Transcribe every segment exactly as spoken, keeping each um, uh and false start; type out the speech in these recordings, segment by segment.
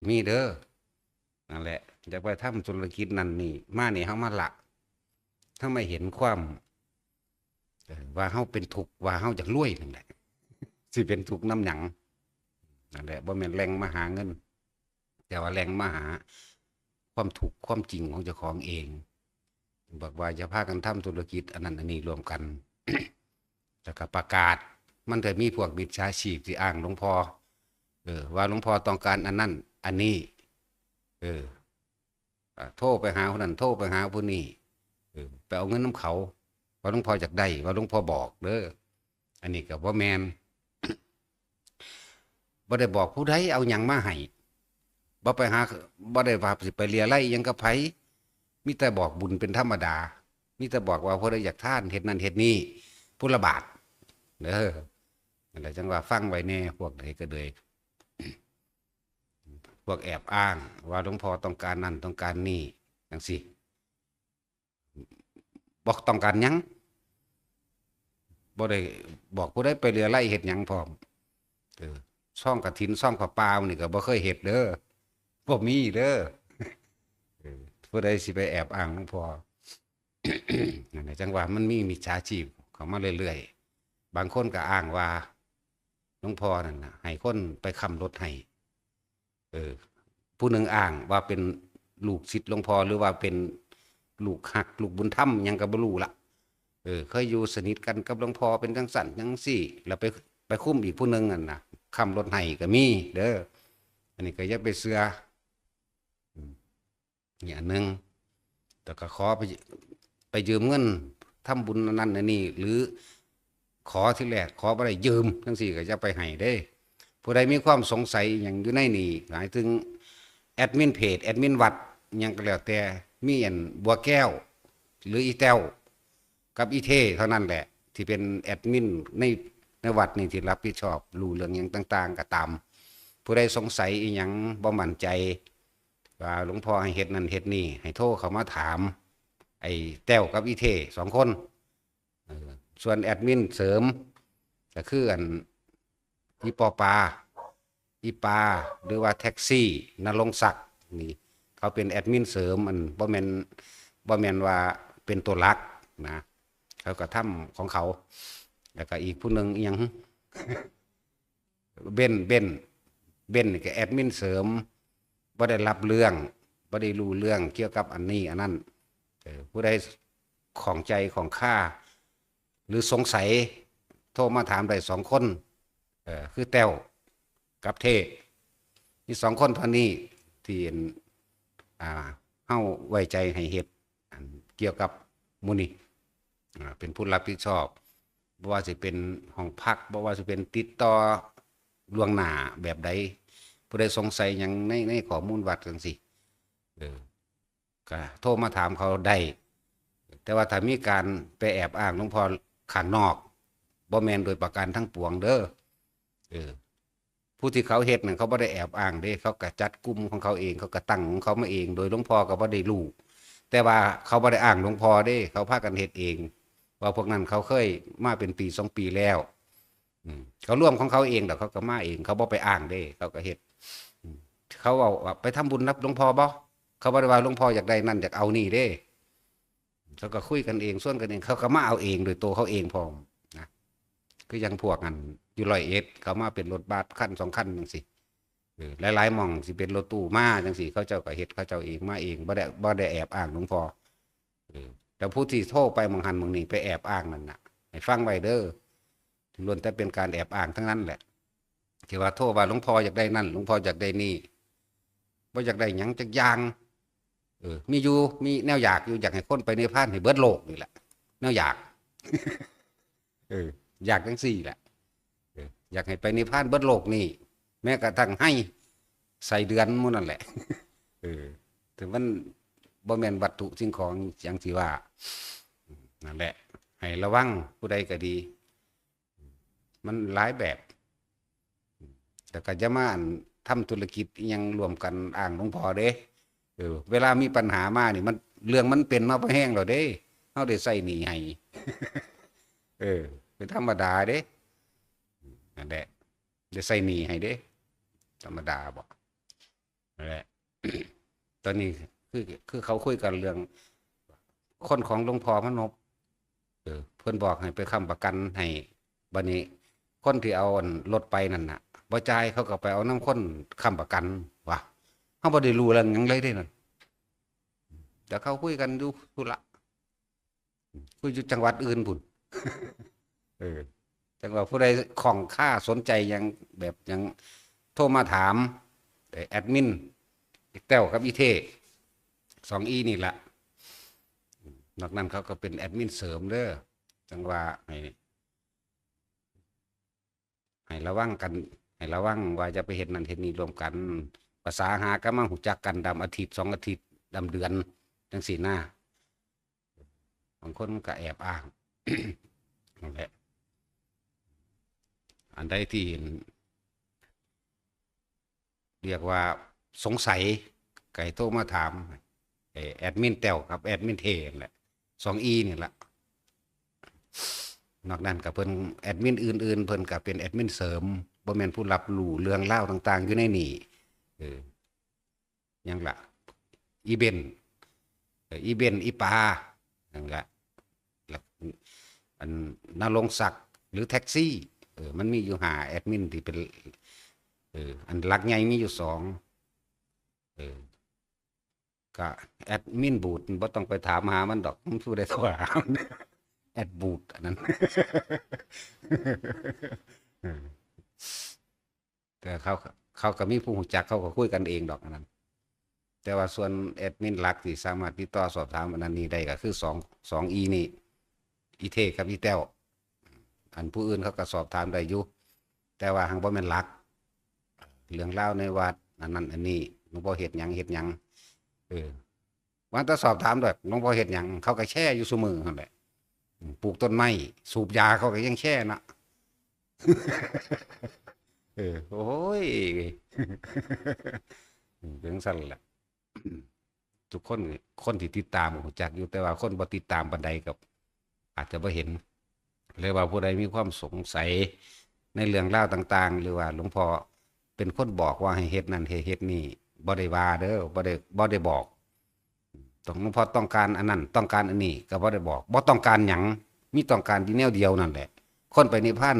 มีเด้อ นั่นแหละ อยากไปทำธุรกิจนั่นนี่ มานี่เฮามาละ เฮามาเห็นความ เอ่อ ว่าเฮาเป็นทุกข์ ว่าเฮาอยากรวยนั่นแหละ สิเป็นทุกข์นำหยัง นั่นแหละ บ่แม่นแล่งมาหาเงิน แต่ว่าแล่งมาหาความทุกข์ความจริงของเจ้าของเอง บอกว่าอย่าพากันทำธุรกิจอันนั้นอันนี้ร่วมกัน แล้วก็ประกาศ มันก็มีพวกมิจฉาชีพที่อ้างหลวงพ่อ เออ ว่าหลวงพ่อต้องการอันนั้นอันนี้ เออ อ่า โทรไปหาผู้นั้น โทรไปหาผู้นี้ เออ ไปเอาเงินนำเขา ว่าหลวงพ่ออยากได้ ว่าหลวงพ่อบอกเด้อ อันนี้ก็บ่แม่น บ่ได้บอกผู้ใดเอาหยังมาให้ บ่ไปหา บ่ได้ว่าสิไปเลียไล่หยังกับไผ มีแต่บอกบุญเป็นธรรมดา มีแต่บอกว่าผู้ใดอยากทานเฮ็ดนั่นเฮ็ดนี่ ผู้ละบาท เด้อ นั่นแหละ จั่งว่าฟังไว้แน่ พวกใดก็เลย พวกแอบอ้างว่าหลวงพ่อต้องการนั่นต้องการนี่ จั่งซี้ บ่ต้องการหยัง บ่ได้บอกผู้ใดไปเลียไล่เฮ็ดหยังพร้อม เออ ซองกฐิน ซองผ้าป่านี่ก็บ่เคยเฮ็ดเด้อ บ่มีเด้อ เออ ผู้ใดสิไปแอบอ้างหลวงพ่อ นั่นแหละ จั่งว่ามันมีมิจฉาชีพเข้ามาเรื่อยๆ บางคนก็อ้างว่าหลวงพ่อนั่นน่ะ ให้คนไปค้ำรถให้ เออ ผู้หนึ่งอ้างว่าเป็นลูกศิษย์หลวงพ่อ หรือว่าเป็นลูกฮัก ลูกบุญธรรม หยังก็บ่รู้ละ เออ เคยอยู่สนิทกันกับหลวงพ่อ เป็นจั่งซั้นจั่งซี้ แล้วไป ไปคุมอีกผู้หนึ่งนั่นน่ะ ค้ำรถให้ก็มีเด้อ อันนี้ก็อย่าไปเชื่อ อืม นี่อันหนึ่ง แล้วก็ขอไป ไปยืมเงินทำบุญอันนั้นอันนี้ หรือขอทีแรกขอบ่ได้ ยืมจั่งซี้ก็อย่าไปให้เด้ ผู้ใดมีความสงสัยหยังอยู่ในนี่ หมายถึงแอดมินเพจ แอดมินวัด หยังก็แล้วแต่ มีอันบัวแก้ว หรืออีแต้ว กับอีเท่เท่านั้นแหละ ที่เป็นแอดมินใน ในวัดนี่ ที่รับผิดชอบรู้เรื่องหยังต่างๆ ก็ตาม ผู้ใดสงสัยอีหยัง บ่มั่นใจ ว่าหลวงพ่อให้เฮ็ดนั่นเฮ็ดนี่ ให้โทรเข้ามาถาม ไอ้แต้วกับอีเท่สองคน เออ ส่วนแอดมินเสริม ก็คืออัน อีปอปา อีปา หรือว่าแท็กซี่ ณรงค์ศักดิ์ นี่ เขาเป็นแอดมินเสริม อัน บ่แม่น บ่แม่นว่าเป็นตัวหลักนะ เขาก็ทำของเขา แล้วก็อีกผู้หนึ่งอีหยัง เบน เบน เบนนี่ก็แอดมินเสริม บ่ได้รับเรื่อง บ่ได้รู้เรื่องเกี่ยวกับอันนี้อันนั้น เออ ผู้ใดข้องใจข้องคา หรือสงสัย โทรมาถามได้สองคน เออ คือแต้วกับเท่ มีสองคนเท่านี้ที่ อ่า เฮาไว้ใจให้เฮ็ด อันเกี่ยวกับหมู่นี้ อ่า เป็นผู้รับผิดชอบ บ่ว่าสิเป็นห้องพัก บ่ว่าสิเป็นติดต่อล่วงหน้าแบบใด ผู้ใดสงสัยหยังใน ในข้อมูลวัดจั่งซี้ เออ ก็โทรมาถามเขาได้ แต่ว่าถ้ามีการไปแอบอ้างหลวงพ่อข้างนอก บ่แม่นโดยประการทั้งปวงเด้อ เออ ผู้ที่เขาเฮ็ดนั่นเขาบ่ได้แอบอ้างเด้ เขาก็จัดกลุ่มของเขาเอง เขาก็ตั้งของเขามาเอง โดยหลวงพ่อก็บ่ได้รู้ แต่ว่าเขาบ่ได้อ้างหลวงพ่อเด้ เขาพากันเฮ็ดเอง ว่าพวกนั้นเขาเคยมาเป็นปีสองปีแล้ว อืม เขาร่วมของเขาเองดอก เขาก็มาเอง เขาบ่ไปอ้างเด้ เขาก็เฮ็ด อืม เขาเอาว่าไปทำบุญรับหลวงพ่อบ่ เขาบ่ได้ว่าหลวงพ่ออยากได้นั่นอยากเอานี่เด้ เขาก็คุยกันเอง ชวนกันเอง เขาก็มาเอาเองโดยตัวเขาเองพร้อมนะ คือยังพวกอันอยู่ร้อยเอ็ด เขามาเป็นรถบัสคันสองคันจั่งซี้ เออ หลายๆหม่องสิเป็นรถตู้มาจั่งซี้ เขาเจ้าก็เฮ็ดเขาเจ้าเองมาเอง บ่ได้ บ่ได้แอบอ้างหลวงพ่อ เออ แต่ผู้ที่โทรไปหม่องหั้นหม่องนี้ไปแอบอ้างนั่นน่ะ ให้ฟังไว้เด้อ ล้วนแต่เป็นการแอบอ้างทั้งนั้นแหละ ที่ว่าโทรว่าหลวงพ่ออยากได้นั่น หลวงพ่ออยากได้นี่ บ่อยากได้หยังจักอย่าง เออ มีอยู่ มีแนวอยากอยู่ อยากให้คนไปนิพพานให้เบิดโลกนี่แหละ แนวอยาก เออ อยากจั่งซี้แหละ เออ อยากให้ไปนิพพานเบิดโลกนี่ แม้กระทั่งไฮ่ ไส้เดือนหมู่นั่นแหละ เออ แต่มันบ่แม่นวัตถุสิ่งของจั่งซี้ว่า นั่นแหละ ให้ระวังผู้ใดก็ดี มันหลายแบบ แต่ก็อย่ามาอันทำธุรกิจอิหยังร่วมกันอ้างหลวงพ่อเด้ เออ เวลามีปัญหามานี่มัน เรื่องมันเป็นมาพอแฮงแล้วเด้ เฮาได้ใช้หนี้ให้ เออ เป็นธรรมดาเด้ นั่นแหละ ได้ใช้หนี้ให้เด้ ธรรมดาบ่ นั่นแหละ ตอนนี้คือคือเขาคุยกันเรื่อง คนของหลวงพ่อมานพ เออ เพิ่นบอกให้ไปค้ำประกันให้ บัดนี้ คนที่เอาอันรถไปนั่นน่ะ บ่จ่าย เขาก็ไปเอานำคนค้ำประกัน ว่า เฮาบ่ได้รู้เรื่องหยังเลยเด้นั่น แต่เขาคุยกันอยู่ธุระ คุยอยู่จังหวัดอื่นพุ้น เออ จังว่าผู้ใดข้องคาสนใจหยัง แบบหยัง โทรมาถาม เอ่อ แอดมิน อีแต้วกับอีเท่ สองอีนี่ละ นอกนั้นเขาก็เป็นแอดมินเสริมเด้อ จังว่าให้ ให้ระวังกัน ให้ระวังว่าจะไปเฮ็ดนั่นเฮ็ดนี่ร่วมกัน ภาษาหาก็มาฮู้จักกันดำอาทิตย์สองอาทิตย์ ดำเดือน จังซี้นะ บางคนมันก็แอบอ้าง นั่นแหละ อันใดที่เห็น เรียกว่าสงสัย ก็ให้โทรมาถาม ไอ้แอดมินแต้วกับแอดมินเท่นั่นแหละ สองอีนี่ละ นอกนั้นก็เพิ่น แอดมินอื่นๆ เพิ่นก็เป็นแอดมินเสริม บ่แม่นผู้รับรู้เรื่องราวต่างๆ อยู่ในนี่ เออ หยังล่ะ อีเบน เออ อีเบน อีปา นั่นละ แล้ว อัน ณรงค์ศักดิ์ หรือแท็กซี่ เออ มันมีอยู่ห้าแอดมินที่เป็น เออ อันหลักใหญ่มีอยู่สอง เออ ก็แอดมินบูด บ่ต้องไปถามหามันดอก มันผู้ใดโทรหามัน แอดบูดอันนั้น เออ แต่เขา เขาก็มีผู้รู้จัก เขาก็คุยกันเองดอกอันนั้น แต่ว่าส่วนแอดมินหลักที่สามารถติดต่อสอบถามอันนั้นนี่ได้ก็คือสอง สองอีนี่ อีเท่กับอีแต้ว อันผู้อื่นเขาก็สอบถามได้อยู่ แต่ว่าหั้งบ่แม่นหลัก เรื่องราวในวัดอันนั้นอันนี้ หลวงพ่อเฮ็ดหยังเฮ็ดหยัง เออ ว่าแต่สอบถามดอก หลวงพ่อเฮ็ดหยัง เขาก็แชร์อยู่ซุมื้อนั่นแหละ อืม ปลูกต้นไม้ สูบยา เขาก็ยังแชร์นะ เออ โอ้ย อืม เป็นจั่งซั่นแหละ ทุกคน คนที่ติดตามก็รู้จักอยู่ แต่ว่าคนบ่ติดตามปานใดก็อาจจะบ่เห็น เลยว่าผู้ใดมีความสงสัยในเรื่องราวต่างๆ หรือว่าหลวงพ่อเป็นคนบอกว่าให้เฮ็ดนั่นให้เฮ็ดนี่ บ่ได้ว่าเด้อ บ่ได้ บ่ได้บอก ต้อง หลวงพ่อต้องการอันนั้น ต้องการอันนี้ ก็บ่ได้บอก บ่ต้องการหยัง มีต้องการที่แนวเดียวนั่นแหละ คนไปนิพพาน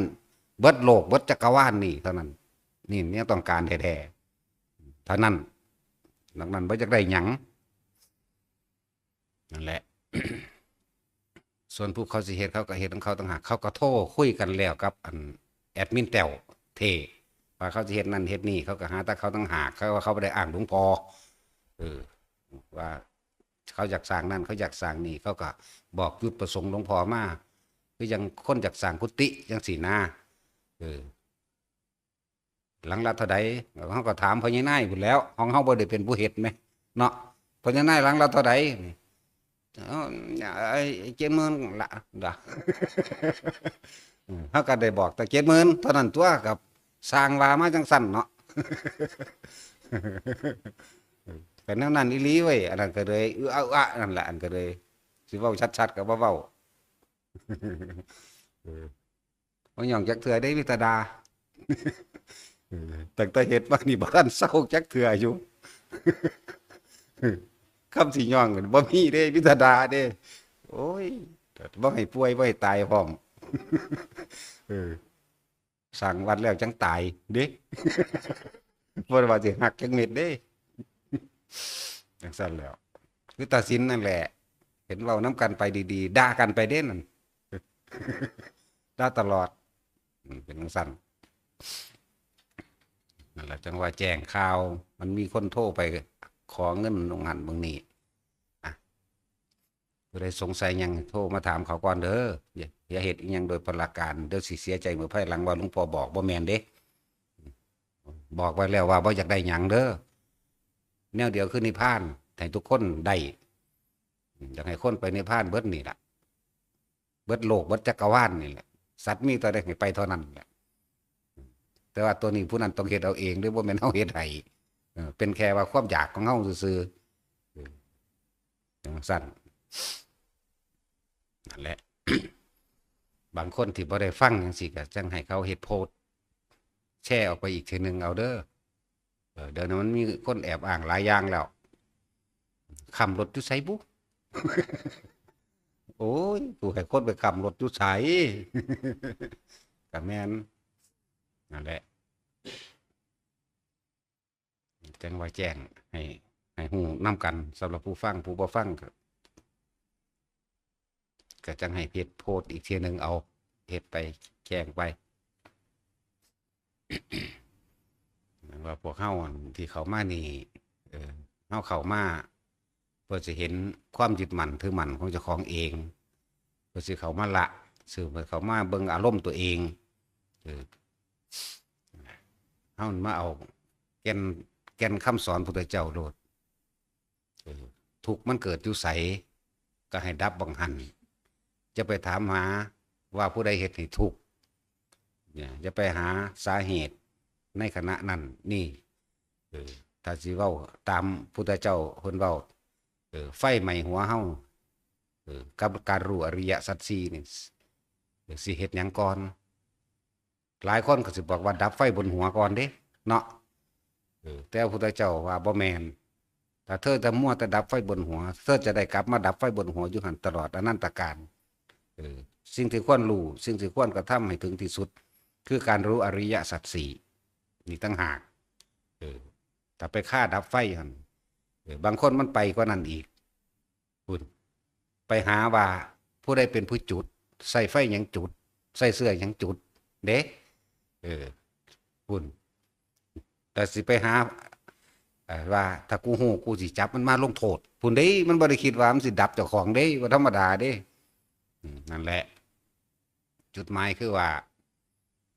เบิดโลก เบิดจักรวาลนี่เท่านั้น นี่แนวต้องการแท้ๆ เท่านั้น นอกนั้นบ่อยากได้หยัง นั่นแหละ ส่วนผู้เขาสิเฮ็ด เขาก็เฮ็ดของเขาต่างหาก เขาก็โทรคุยกันแล้วกับอันแอดมินแต้วเท่ ว่าเขาสิเฮ็ดนั่นเฮ็ดนี่ เขาก็หาแต่เขาต่างหาก เขาว่าเขาบ่ได้อ้างหลวงพ่อ เออ ว่าเขาอยากสร้างนั่น เขาอยากสร้างนี่ เขาก็บอกจุดประสงค์หลวงพ่อมา คือจั่งคนอยากสร้างกุฏิจั่งซี้นะ เออ หลังละเท่าใด เฮาก็ถามพ่อใหญ่นายพู้นแหล้ว ของเฮาบ่ได้เป็นผู้เฮ็ดแหม เนาะ พ่อใหญ่นายหลังละเท่าใด เอ้า ไอ้เจ็ดหมื่นละ เด้อ เฮาก็ได้บอกแต่เจ็ดหมื่นเท่านั้นตั๊ว ก็สร้างว่ามาจั่งซั่นเนาะ ก็แนวนั้นอีหลีเว้ย อันนั้นก็เลย อึอะอึอะนั่นแหละ อันก็เลย สิเว้าชัดๆ ก็บ่เว้า เออ บ่ย่องจักเทื่อเด้ มิตรดา เออ ตั้งแต่เฮ็ดมานี่บ่ทันเซาจักเทื่ออยู่ คำสิย่องบ่มีเด้ มิตรดาเด้ โอ้ย บ่ให้ป่วย บ่ให้ตายพร้อม เออ สร้างวัดแล้วจั่งตายเด้ บ่ได้ว่าสิฮักจักเม็ดเด้ จั่งซั่นแหล้ว คือตาสินนั่นแหละ เห็นเว้านำกันไปดีๆ ด่ากันไปเด้นั่น ด่าตลอด อืม เป็นจั่งซั่น นั่นแหละ จั่งว่าแจ้งข่าว มันมีคนโทรไปขอเงินหม่องหั้นหม่องนี้ อ่ะ ผู้ใดสงสัยหยังโทรมาถามเขาก่อนเด้อ อย่า อย่าเฮ็ดอิหยังโดยพลการ เดี๋ยวสิเสียใจมื้อภายหลังว่าหลวงพ่อบอก บ่แม่นเด้ บอกไว้แล้วว่าบ่อยากได้หยังเด้อ แนวเดียวคือนิพพาน ให้ทุกคนได้ อยากให้คนไปนิพพานเบิดนี่ล่ะ เบิดโลก เบิดจักรวาลนี่แหละ สัตว์มีเท่าใดให้ไปเท่านั้นแหละ แต่ว่าตัวนี้ผู้นั้นต้องเฮ็ดเอาเองเด้อ บ่แม่นเฮาเฮ็ดให้ เออ เป็นแค่ว่าความอยากของเฮาซื่อๆ เออ จั่งซั่น นั่นแหละ บางคนที่บ่ได้ฟังจั่งซี้ ก็จั่งให้เขาเฮ็ดโพสต์ แชร์ออกไปอีกเทื่อหนึ่งเอาเด้อ อ เดี๋ยวนี้มันมีคนแอบอ้างหลายอย่างแล้ว ค้ำรถอยู่ไสบุ โอ้ย กูให้คนไปค้ำรถอยู่ไส ก็แม่น นั่นแหละ จั่งว่าแจ้งให้ ให้ฮู้นำกัน สำหรับผู้ฟัง ผู้บ่ฟังก็ ก็จั่งให้เพจโพสต์อีกเทื่อหนึ่ง เอา เฮ็ดไป แจ้งไป ว่าพวกเฮาอันที่เข้ามานี่ เออ เฮาเข้ามา เพื่อสิเห็นความยึดมั่นถือมั่นของเจ้าของเอง เพื่อสิเข้ามาละ ซื่อ เพื่อเข้ามาเบิ่งอารมณ์ตัวเอง เออ เฮามาเอาแก่น แก่นคำสอนพุทธเจ้าโลด เออ ทุกข์มันเกิดอยู่ไส ก็ให้ดับหม่องหั้น จะไปถามหาว่าผู้ใดเฮ็ดให้ทุกข์ เนี่ย จะไปหาสาเหตุในขณะนั้นนี่ เออ ถ้าสิเว้าตามพุทธเจ้าเพิ่นเว้า เออ ไฟไหม้หัวเฮา เออ กับการรู้อริยสัจสี่นี่ เออ สิเฮ็ดหยังก่อน หลายคนก็สิบอกว่าดับไฟบนหัวก่อนเด้ เนาะ เออ แต่พระพุทธเจ้าว่าบ่แม่น ถ้าเธอจะมัวแต่ดับไฟบนหัว เธอจะได้กลับมาดับไฟบนหัวอยู่หั้นตลอดอนันตกาล เออ สิ่งที่ควรรู้ สิ่งที่ควรกระทำให้ถึงที่สุด คือการรู้อริยสัจสี่ นี่ต่างหาก เออ ถ้าไปฆ่าดับไฟหั่น เออ บางคนมันไปกว่านั้นอีก พุ้น ไปหาว่าผู้ใดเป็นผู้จุด ใส่ไฟหยังจุด ใส่เสื้อหยังจุด เด้ เออ พุ้น แต่สิไปหา เอ่อ ว่าถ้ากูฮู้กูสิจับมันมาลงโทษ พุ้นเด้ มันบ่ได้คิดว่ามันสิดับเจ้าของเด้ บ่ธรรมดาเด้ อืม นั่นแหละ จุดหมายคือว่า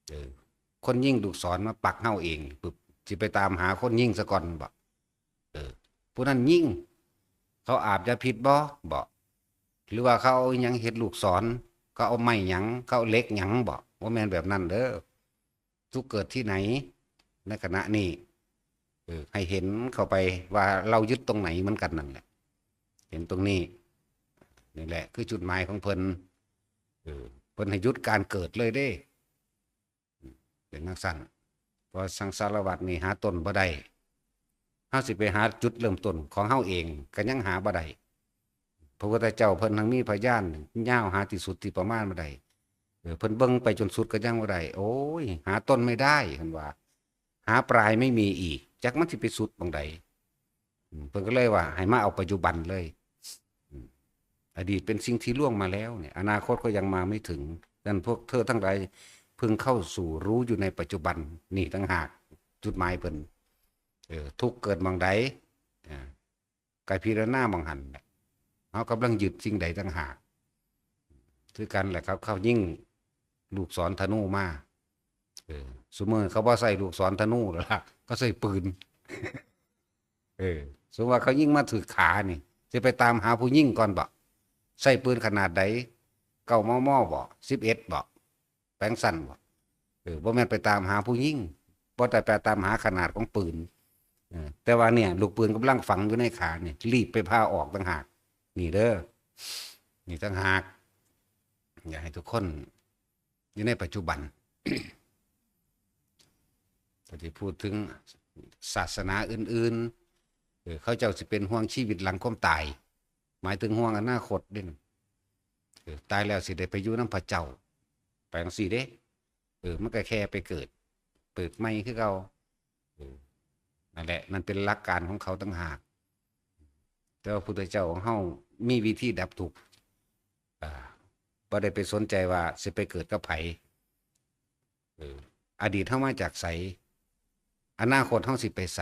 เออ คนยิงลูกศรมาปักเฮาเอง ปึ๊บ สิไปตามหาคนยิงซะก่อนบ่ เออ ผู้นั้นยิง เขาอาบยาพิษบ่ บ่ หรือว่าเขาเอาอิหยังเฮ็ดลูกศร เขาเอาไม้หยัง เขาเอาเหล็กหยังบ่ บ่แม่นแบบนั้นเด้อ ทุกข์เกิดที่ไหน ในขณะนี้ เออ ให้เห็นเข้าไปว่าเรายึดตรงไหนเหมือนกันนั่นแหละ เห็นตรงนี้ นี่แหละคือจุดหมายของเพิ่น เออ เพิ่นให้หยุดการเกิดเลยเด้ เป็นจั่งซั้น เพราะสังสารวัฏนี่หาต้นบ่ได้ เฮาสิไปหาจุดเริ่มต้นของเฮาเอง ก็ยังหาบ่ได้ พระพุทธเจ้าเพิ่นทั้งมีพยานยาวหาที่สุดที่ประมาณบ่ได้ เออ เพิ่นเบิ่งไปจนสุดก็ยังบ่ได้ โอ้ย หาต้นไม่ได้ เพิ่นว่า หาปลายไม่มีอีก จักมันสิไปสุดหม่องใด อืม เพิ่นก็เลยว่าให้มาเอาปัจจุบันเลย อืม อดีตเป็นสิ่งที่ล่วงมาแล้วเนี่ย อนาคตก็ยังมาไม่ถึง ดังนั้นพวกเธอทั้งหลายพึงเข้าสู่รู้อยู่ในปัจจุบัน นี่ต่างหากจุดหมายเพิ่น เออ ทุกข์เกิดหม่องใด อ่า ก็พิจารณาหม่องหั้นแหละ เฮากำลังยึดสิ่งใดต่างหาก คือกันแหละครับ เขายิงลูกศรธนูมา เออ ซุมื้อเขาบ่ใส่ลูกศรธนูแล้วล่ะ เขาใส่ปืน เออ สมมุติว่าเขายิงมาถืกขานี่ สิไปตามหาผู้ยิงก่อนบ่ ใส่ปืนขนาดใด เก้า มม บ่ สิบเอ็ด บ่ แปลงสั้นบ่ เออ บ่แม่นไปตามหาผู้ยิง บ่ได้ไปตามหาขนาดของปืน เออ แต่ว่าเนี่ย ลูกปืนกำลังฝังอยู่ในขานี่ รีบไปผ่าออกต่างหาก นี่เด้อ นี่ต่างหาก อยากให้ทุกคนอยู่ในปัจจุบัน ก็สิพูดถึงศาสนาอื่นๆ เออ เขาเจ้าสิเป็นห่วงชีวิตหลังความตาย หมายถึงห่วงอนาคตเด้ เออ ตายแล้วสิได้ไปอยู่นำพระเจ้า ไปจั่งซี้เด้ เออ มันก็แค่ไปเกิด เกิดใหม่คือเก่า เออ นั่นแหละ นั่นเป็นหลักการของเขาต่างหาก แต่ว่าพุทธเจ้าของเฮามีวิธีดับทุกข์ อ่า บ่ได้ไปสนใจว่าสิไปเกิดกับไผ เออ อดีตเฮามาจากไส อนาคตเฮาสิไปไส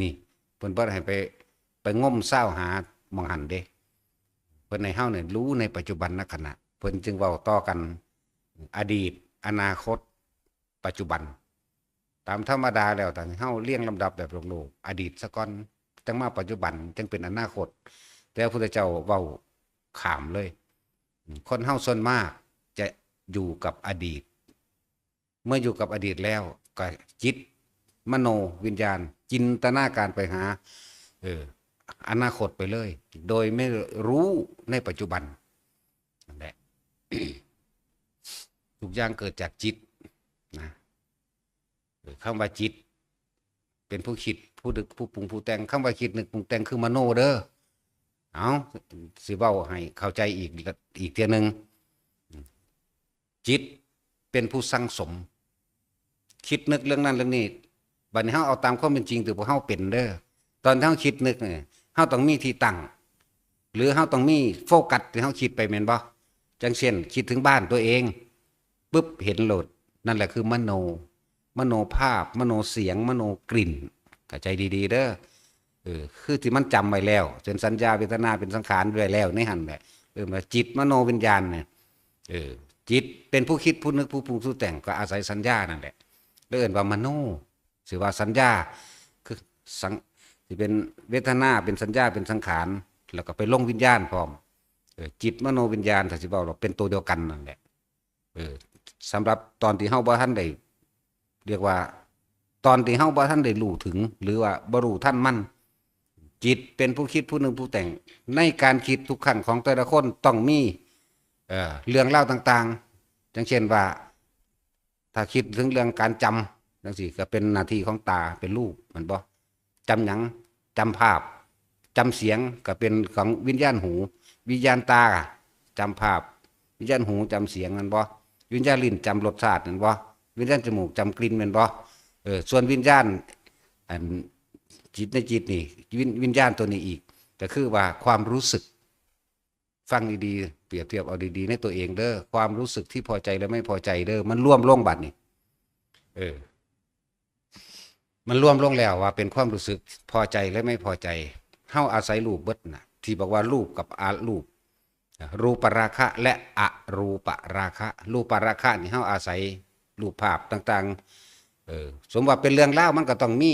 นี่ เพิ่นบ่ได้ให้ไป ไปงมซาวหาหม่องหั้นเด้ เพิ่นให้เฮาเนี่ยรู้ในปัจจุบันนขณะ เพิ่นจึงเว้าต่อกัน อดีต อนาคต ปัจจุบัน ตามธรรมดาแล้ว ถ้าเฮาเรียงลำดับแบบโลกๆ อดีตซะก่อน จั่งมาปัจจุบัน จั่งเป็นอนาคต แต่พระพุทธเจ้าเว้าข้ามเลย คนเฮาส่วนมากจะอยู่กับอดีต เมื่ออยู่กับอดีตแล้ว ก็จิต มโน วิญญาณ จินตนาการไปหา เออ อนาคตไปเลย โดยไม่รู้ในปัจจุบัน นั่นแหละ ทุกอย่างเกิดจากจิตนะ เออ คำว่าจิต เป็นผู้คิด ผู้นึก ผู้ปรุง ผู้แต่ง คำว่าคิดนึกปรุงแต่งคือมโนเด้อ เอา สิเว้าให้เข้าใจอีก อีกเทื่อหนึ่ง จิตเป็นผู้สั่งสม คิดนึกเรื่องนั้นเรื่องนี้ บัดนี้เฮาเอาตามความเป็นจริงที่พวกเฮาเป็นเด้อ ตอนที่เฮาคิดนึกเนี่ย เฮาต้องมีที่ตั้ง หรือเฮาต้องมีโฟกัสที่เฮาคิดไปแม่นบ่ จั่งเช่น คิดถึงบ้านตัวเอง ปึ๊บ เห็นโลด นั่นแหละคือมโน มโนภาพ มโนเสียง มโนกลิ่น เข้าใจดีๆเด้อ เออ คือที่มันจำไว้แล้ว เป็นสัญญา เวทนา เป็นสังขารไว้แล้วในหั่นแหละ เออ มาจิต มโน วิญญาณเนี่ย เออ จิตเป็นผู้คิด ผู้นึก ผู้ปรุง ผู้แต่ง ก็อาศัยสัญญานั่นแหละ แล้วเอิ้นว่ามโน สิว่าสัญญา คือสัง สิเป็นเวทนา เป็นสัญญา เป็นสังขาร แล้วก็ไปลงวิญญาณพร้อม เออ จิต มโน วิญญาณ ถ้าสิเว้าแล้วเป็นตัวเดียวกันนั่นแหละ เออ สำหรับตอนที่เฮาบ่ทันได้ เรียกว่า ตอนที่เฮาบ่ทันได้รู้ถึง หรือว่าบ่รู้ทันมัน จิตเป็นผู้คิด ผู้นึก ผู้แต่ง ในการคิดทุกครั้งของแต่ละคนต้องมี เอ่อ เรื่องราวต่างๆ อย่างเช่นว่า ถ้าคิดถึงเรื่องการจำจั่งซี้ ก็เป็นหน้าที่ของตา เป็นรูป แม่นบ่ จำหยัง จำภาพ จำเสียง ก็เป็นของวิญญาณหู วิญญาณตา จำภาพ วิญญาณหู จำเสียง แม่นบ่ วิญญาณลิ้น จำรสชาติ แม่นบ่ วิญญาณจมูก จำกลิ่น แม่นบ่ เออ ส่วนวิญญาณ อัน จิตในจิตนี่ วิญ วิญญาณตัวนี้อีก ก็คือว่าความรู้สึก ฟังดีๆ เปรียบเทียบเอาดีๆ ในตัวเองเด้อ ความรู้สึกที่พอใจและไม่พอใจเด้อ มันรวมลงบัดนี้ เออ มันรวมลงแล้วว่าเป็นความรู้สึกพอใจและไม่พอใจ เฮาอาศัยรูปเบิดน่ะ ที่บอกว่ารูปกับอรูป รูปราคะและอรูปราคะ รูปราคะนี่เฮาอาศัยรูปภาพต่างๆ เออ สมว่าเป็นเรื่องราวมันก็ต้องมี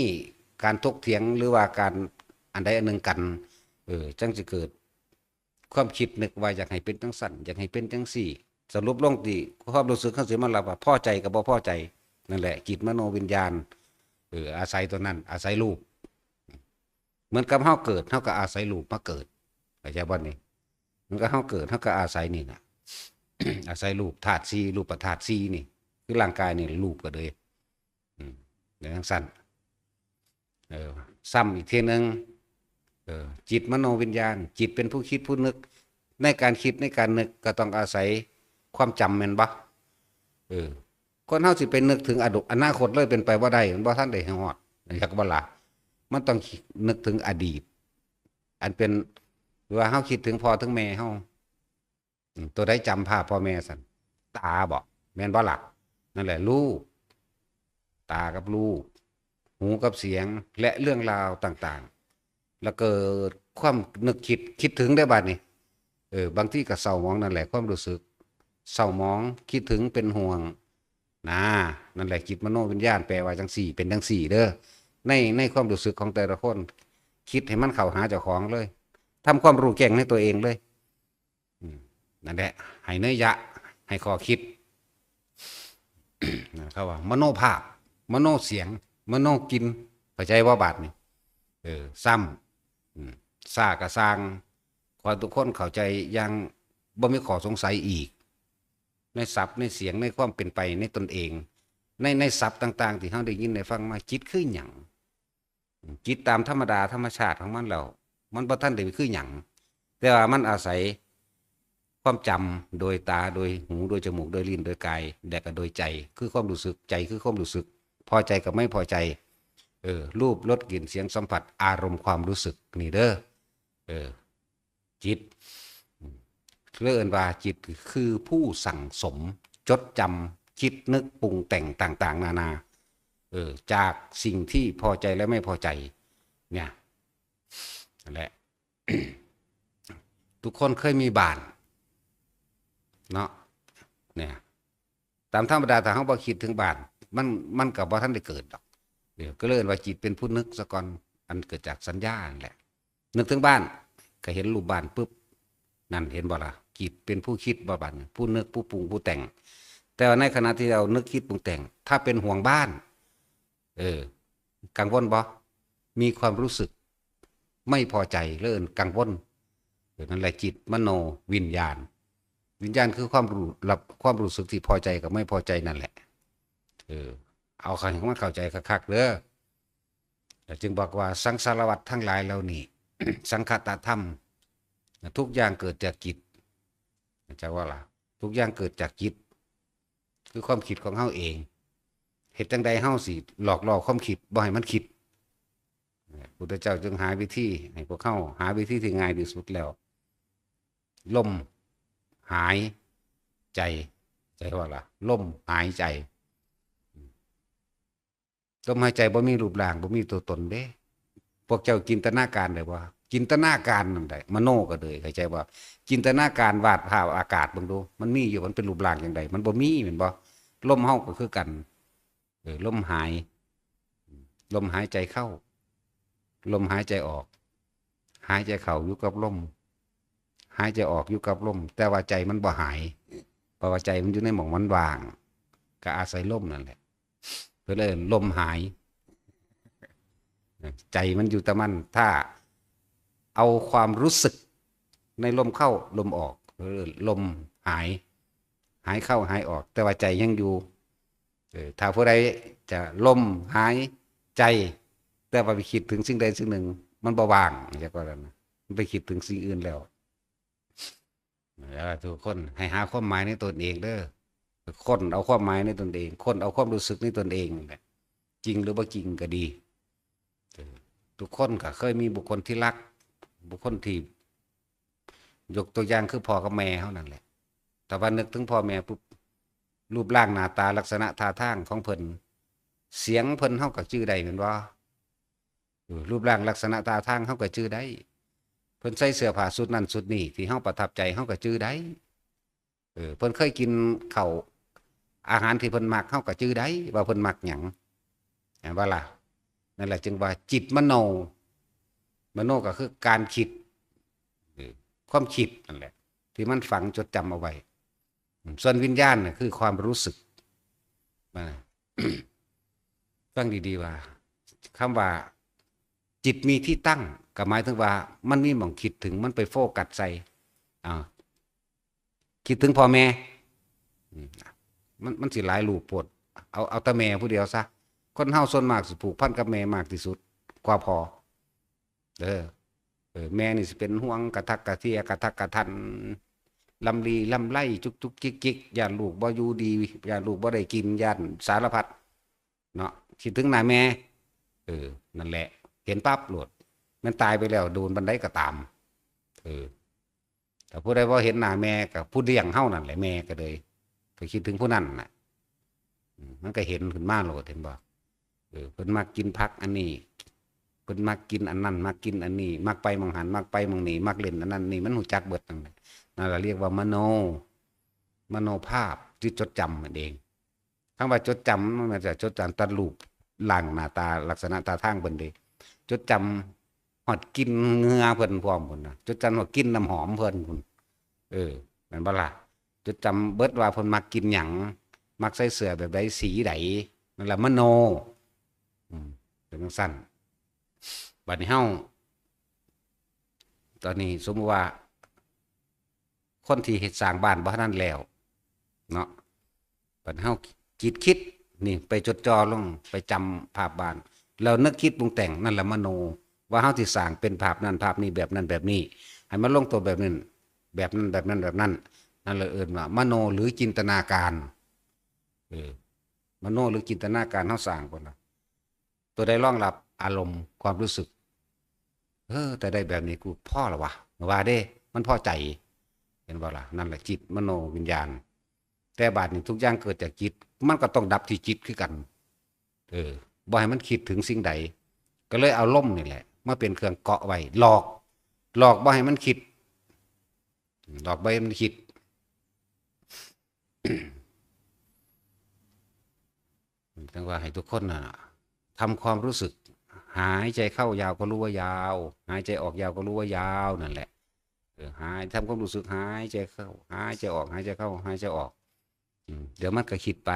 การถกเถียงหรือว่าการอันใดอันหนึ่งกัน เออ จั่งสิเกิด ความคิดนึกว่าอยากให้เป็นจั่งซั้น อยากให้เป็นจั่งซี้ สรุปลงที่ความรู้สึกเฮาสิมารับว่าพอใจกับบ่พอใจ นั่นแหละ จิต มโน วิญญาณ เออ อาศัยตัวนั้น อาศัยรูป เหมือนกับเฮาเกิด เฮาก็อาศัยรูปมาเกิด เข้าใจบ่นี่ มันก็เฮาเกิด เฮาก็อาศัยนี่น่ะ อาศัยรูปธาตุสี่ รูปธาตุสี่นี่ คือร่างกายนี่รูปก็เลย อืม อย่างจั่งซั้น เออ ซ้ำอีกเทื่อหนึ่ง เออ จิต มโน วิญญาณ จิตเป็นผู้คิดผู้นึก ในการคิดในการนึกก็ต้องอาศัยความจำแม่นบ่ เออ คนเฮาสิไปนึกถึงอดีต อนาคตเลยเป็นไปบ่ได้ มันบ่ทันได้ฮอด อยากบ่ล่ะ มันต้องนึกถึงอดีต อันเป็น หรือว่าเฮาคิดถึงพ่อถึงแม่เฮา อืม ตัวใดจำภาพพ่อแม่ซั่น ตาบ่ แม่นบ่ล่ะ นั่นแหละรูป ตากับรูป หูกับเสียง และเรื่องราวต่างๆ แล้วเกิดความนึกคิด คิดถึงได้บัดนี้ เออ บางทีก็เศร้าหมอง นั่นแหละความรู้สึก เศร้าหมอง คิดถึง เป็นห่วง นะ นั่นแหละจิต มโน วิญญาณ แปลว่าจั่งซี้ เป็นจั่งซี้เด้อ ใน ในความรู้สึกของแต่ละคน คิดให้มันเข้าหาเจ้าของเลย ทำความรู้แจ้งในตัวเองเลย อืม นั่นแหละ ให้นัยยะ ให้ข้อคิด นะ เขาว่า มโนภาพ มโนเสียง มโนกลิ่น เข้าใจบ่บาดนี้ เออ ซ้ำ อืม ซ่าก็ซ่าง ขอให้ทุกคนเข้าใจอย่างบ่มีข้อสงสัยอีก ในศัพท์ ในเสียง ในความเป็นไป ในตนเอง ใน ในศัพท์ต่างๆ ที่เฮาได้ยินได้ฟังมา จิตคือหยัง จิตตามธรรมดาธรรมชาติของมันแล้ว มันบ่ทันได้คือหยัง แต่ว่ามันอาศัยความจำโดยตา โดยหู โดยจมูก โดยลิ้น โดยกาย และก็โดยใจ คือความรู้สึก ใจคือความรู้สึก พอใจกับไม่พอใจ เออ รูป รส กลิ่น เสียง สัมผัส อารมณ์ ความรู้สึก นี่เด้อ เออ จิต เรียกว่าจิตคือผู้สั่งสม จดจำ คิดนึก ปรุงแต่งต่างๆ นานา เออ จากสิ่งที่พอใจและไม่พอใจ เนี่ย นั่นแหละ ทุกคนเคยมีบ้าน เนาะ เนี่ย ตามธรรมดาถ้าเฮาบ่คิดถึงบ้าน มัน มันก็บ่ทันได้เกิดดอก เออ ก็เลยเอิ้นว่าจิตเป็นผู้นึกซะก่อน อันเกิดจากสัญญานั่นแหละ นึกถึงบ้าน ก็เห็นรูปบ้านปุ๊บ นั่นเห็นบ่ล่ะ จิตเป็นผู้คิดบ่บัดนี้ ผู้นึก ผู้ปรุง ผู้แต่ง แต่ว่าในขณะที่เรานึกคิดปรุงแต่ง ถ้าเป็นห่วงบ้าน เออ กังวลบ่ มีความรู้สึกไม่พอใจ เรียกกังวล เออ นั่นแหละจิต มโน วิญญาณ วิญญาณคือความรู้ รับความรู้สึกที่พอใจกับไม่พอใจนั่นแหละ เออ เอาให้มันเข้าใจคักๆเด้อ แล้วจึงบอกว่าสังสารวัฏทั้งหลายเหล่านี้ สังคตธรรม ทุกอย่างเกิดจากจิต เข้าใจว่าล่ะ ทุกอย่างเกิดจากจิต คือความคิดของเฮาเอง เฮ็ดจั่งใดเฮาสิหลอกล่อความคิดบ่ให้มันคิด พุทธเจ้าจึงหาวิธีให้พวกเฮาหาวิธีที่ง่ายที่สุดแล้ว ลมหายใจ ใจว่าล่ะ ลมหายใจ ลมหายใจบ่มีรูปร่างบ่มีตัวตนเด้ พวกเจ้าจินตนาการได้บ่ จินตนาการนั่นได้ มโนก็เลย เข้าใจบ่ จินตนาการวาดภาพอากาศเบิ่งดู มันมีอยู่ มันเป็นรูปร่างจั่งใด มันบ่มีแม่นบ่ ลมเฮาก็คือกัน เออ ลมหาย ลมหายใจเข้า ลมหายใจออก หายใจเข้าอยู่กับลม หายใจออกอยู่กับลม แต่ว่าใจมันบ่หาย เพราะว่าใจมันอยู่ในหม่องมันว่าง ก็อาศัยลมนั่นแหละ เพิ่นเอิ้นลมหาย ใจมันอยู่แต่มัน ถ้าเอาความรู้สึกในลมเข้าลมออก เพิ่นเอิ้นลมหาย หายเข้าหายออก แต่ว่าใจยังอยู่ เออ ถ้าผู้ใดจะลมหายใจ แต่ว่าไปคิดถึงสิ่งใดสิ่งหนึ่ง มันบ่ว่าง จั่งว่านั้นนะ มันไปคิดถึงสิ่งอื่นแล้ว แล้วทุกคนให้หาความหมายในตนเองเด้อ ค้นเอาความหมายในตนเอง ค้นเอาความรู้สึกในตนเองนั่นแหละ จริงหรือบ่จริงก็ดี เออ ทุกคนก็เคยมีบุคคลที่รัก บุคคลที่ ยกตัวอย่างคือพ่อกับแม่เฮานั่นแหละ แต่ว่านึกถึงพ่อแม่ปุ๊บ รูปร่างหน้าตาลักษณะท่าทางของเพิ่น เสียงเพิ่นเฮาก็จื่อได้แม่นบ่ เออ รูปร่างลักษณะท่าทางเฮาก็จื่อได้ เพิ่นใส่เสื้อผ้าชุดนั้นชุดนี้ที่เฮาประทับใจเฮาก็จื่อได้ เออ เพิ่นเคยกินข้าวอาหารที่เพิ่นมักเฮาก็จื่อได้ว่าเพิ่นมักหยัง แม่นบ่ล่ะ นั่นแหละจึงว่าจิตมโน มโนก็คือการคิด เออ ความคิดนั่นแหละ ที่มันฝังจดจำเอาไว้ อืม ส่วนวิญญาณน่ะคือความรู้สึก มา ฟังดีๆว่า คำว่าจิตมีที่ตั้ง ก็หมายถึงว่ามันมีหม่องคิดถึง มันไปโฟกัสใส่ อ่า คิดถึงพ่อแม่ อืม มัน มันสิหลายรูปโพด เอา เอาแต่แม่ผู้เดียวซะ คนเฮาส่วนมากสิผูกพันกับแม่มากที่สุดกว่าพ่อ เออ เออ แม่นี่สิเป็นห่วงกะทักกะเทียกะทักกะทัน ลำลีลำไรจุกจุกจิกจิก ย้านลูกบ่อยู่ดี ย้านลูกบ่ได้กิน ย้านสารพัด เนาะ คิดถึงหน้าแม่ เออ นั่นแหละ เห็นปั๊บโลด แม่นตายไปแล้วโดนปานใดก็ตาม เออ ถ้าผู้ใดบ่เห็นหน้าแม่ก็ผู้เลี้ยงเฮานั่นแหละ แม่ก็เลย ก็คิดถึงผู้นั้นน่ะ อืม มันก็เห็นขึ้นมาโลด เห็นบ่ เออ เพิ่นมักกินผักอันนี้ เพิ่นมักกินอันนั้น มักกินอันนี้ มักไปหม่องหั้น มักไปหม่องนี้ มักเล่นอันนั้นนี่ มันรู้จักเบิดนั่นแหละ นั่นล่ะเรียกว่ามโน มโนภาพ จิตจดจำนั่นเอง คำว่าจดจำมันจะจดจำแต่รูปร่างหน้าตาลักษณะท่าทางเพิ่นเด้ จดจำฮอดกลิ่นเหงื่อเพิ่นพร้อมพุ้นนะ จดจำฮอดกลิ่นน้ำหอมเพิ่นพุ้น เออ แม่นบ่ล่ะ จดจำเบิดว่าเพิ่นมักกินหยัง มักใส่เสื้อแบบใด สีใด นั่นล่ะมโน อืม เป็นจั่งซั้น บัดนี้เฮา ตอนนี้สมมุติว่า คนที่เฮ็ดสร้างบ้านบ่ทันแล้ว เนาะ บัดเฮาจิตคิด นี่ ไปจดจ่อลง ไปจำภาพบ้าน แล้วนึกคิดปรุงแต่ง นั่นแหละมโน ว่าเฮาสิสร้างเป็นภาพนั้นภาพนี้ แบบนั้นแบบนี้ ให้มันลงตัวแบบนั้น แบบนั้น แบบนั้น แบบนั้น นั่นแหละเอิ้นว่ามโนหรือจินตนาการ เออ มโนหรือจินตนาการเฮาสร้างพุ้นล่ะ ตัวใดรองรับอารมณ์ความรู้สึก เออ แต่ได้แบบนี้กูพอละวะ ว่าเด้ มันพอใจ เห็นบ่ล่ะ นั่นแหละจิตมโนวิญญาณ แต่บาดนี้ทุกอย่างเกิดจากจิต มันก็ต้องดับที่จิตคือกัน เออ บ่ให้มันคิดถึงสิ่งใด ก็เลยเอาลมนี่แหละ มาเป็นเครื่องเกาะไว้ หลอก หลอกบ่ให้มันคิด หลอกบ่ให้มันคิด จั่งว่าให้ทุกคนน่ะ ทำความรู้สึก หายใจเข้ายาวก็รู้ว่ายาว หายใจออกยาวก็รู้ว่ายาว นั่นแหละ เออ หาย ทำความรู้สึกหายใจเข้า หายใจออก หายใจเข้า หายใจออก อืม เดี๋ยวมันก็คิดไป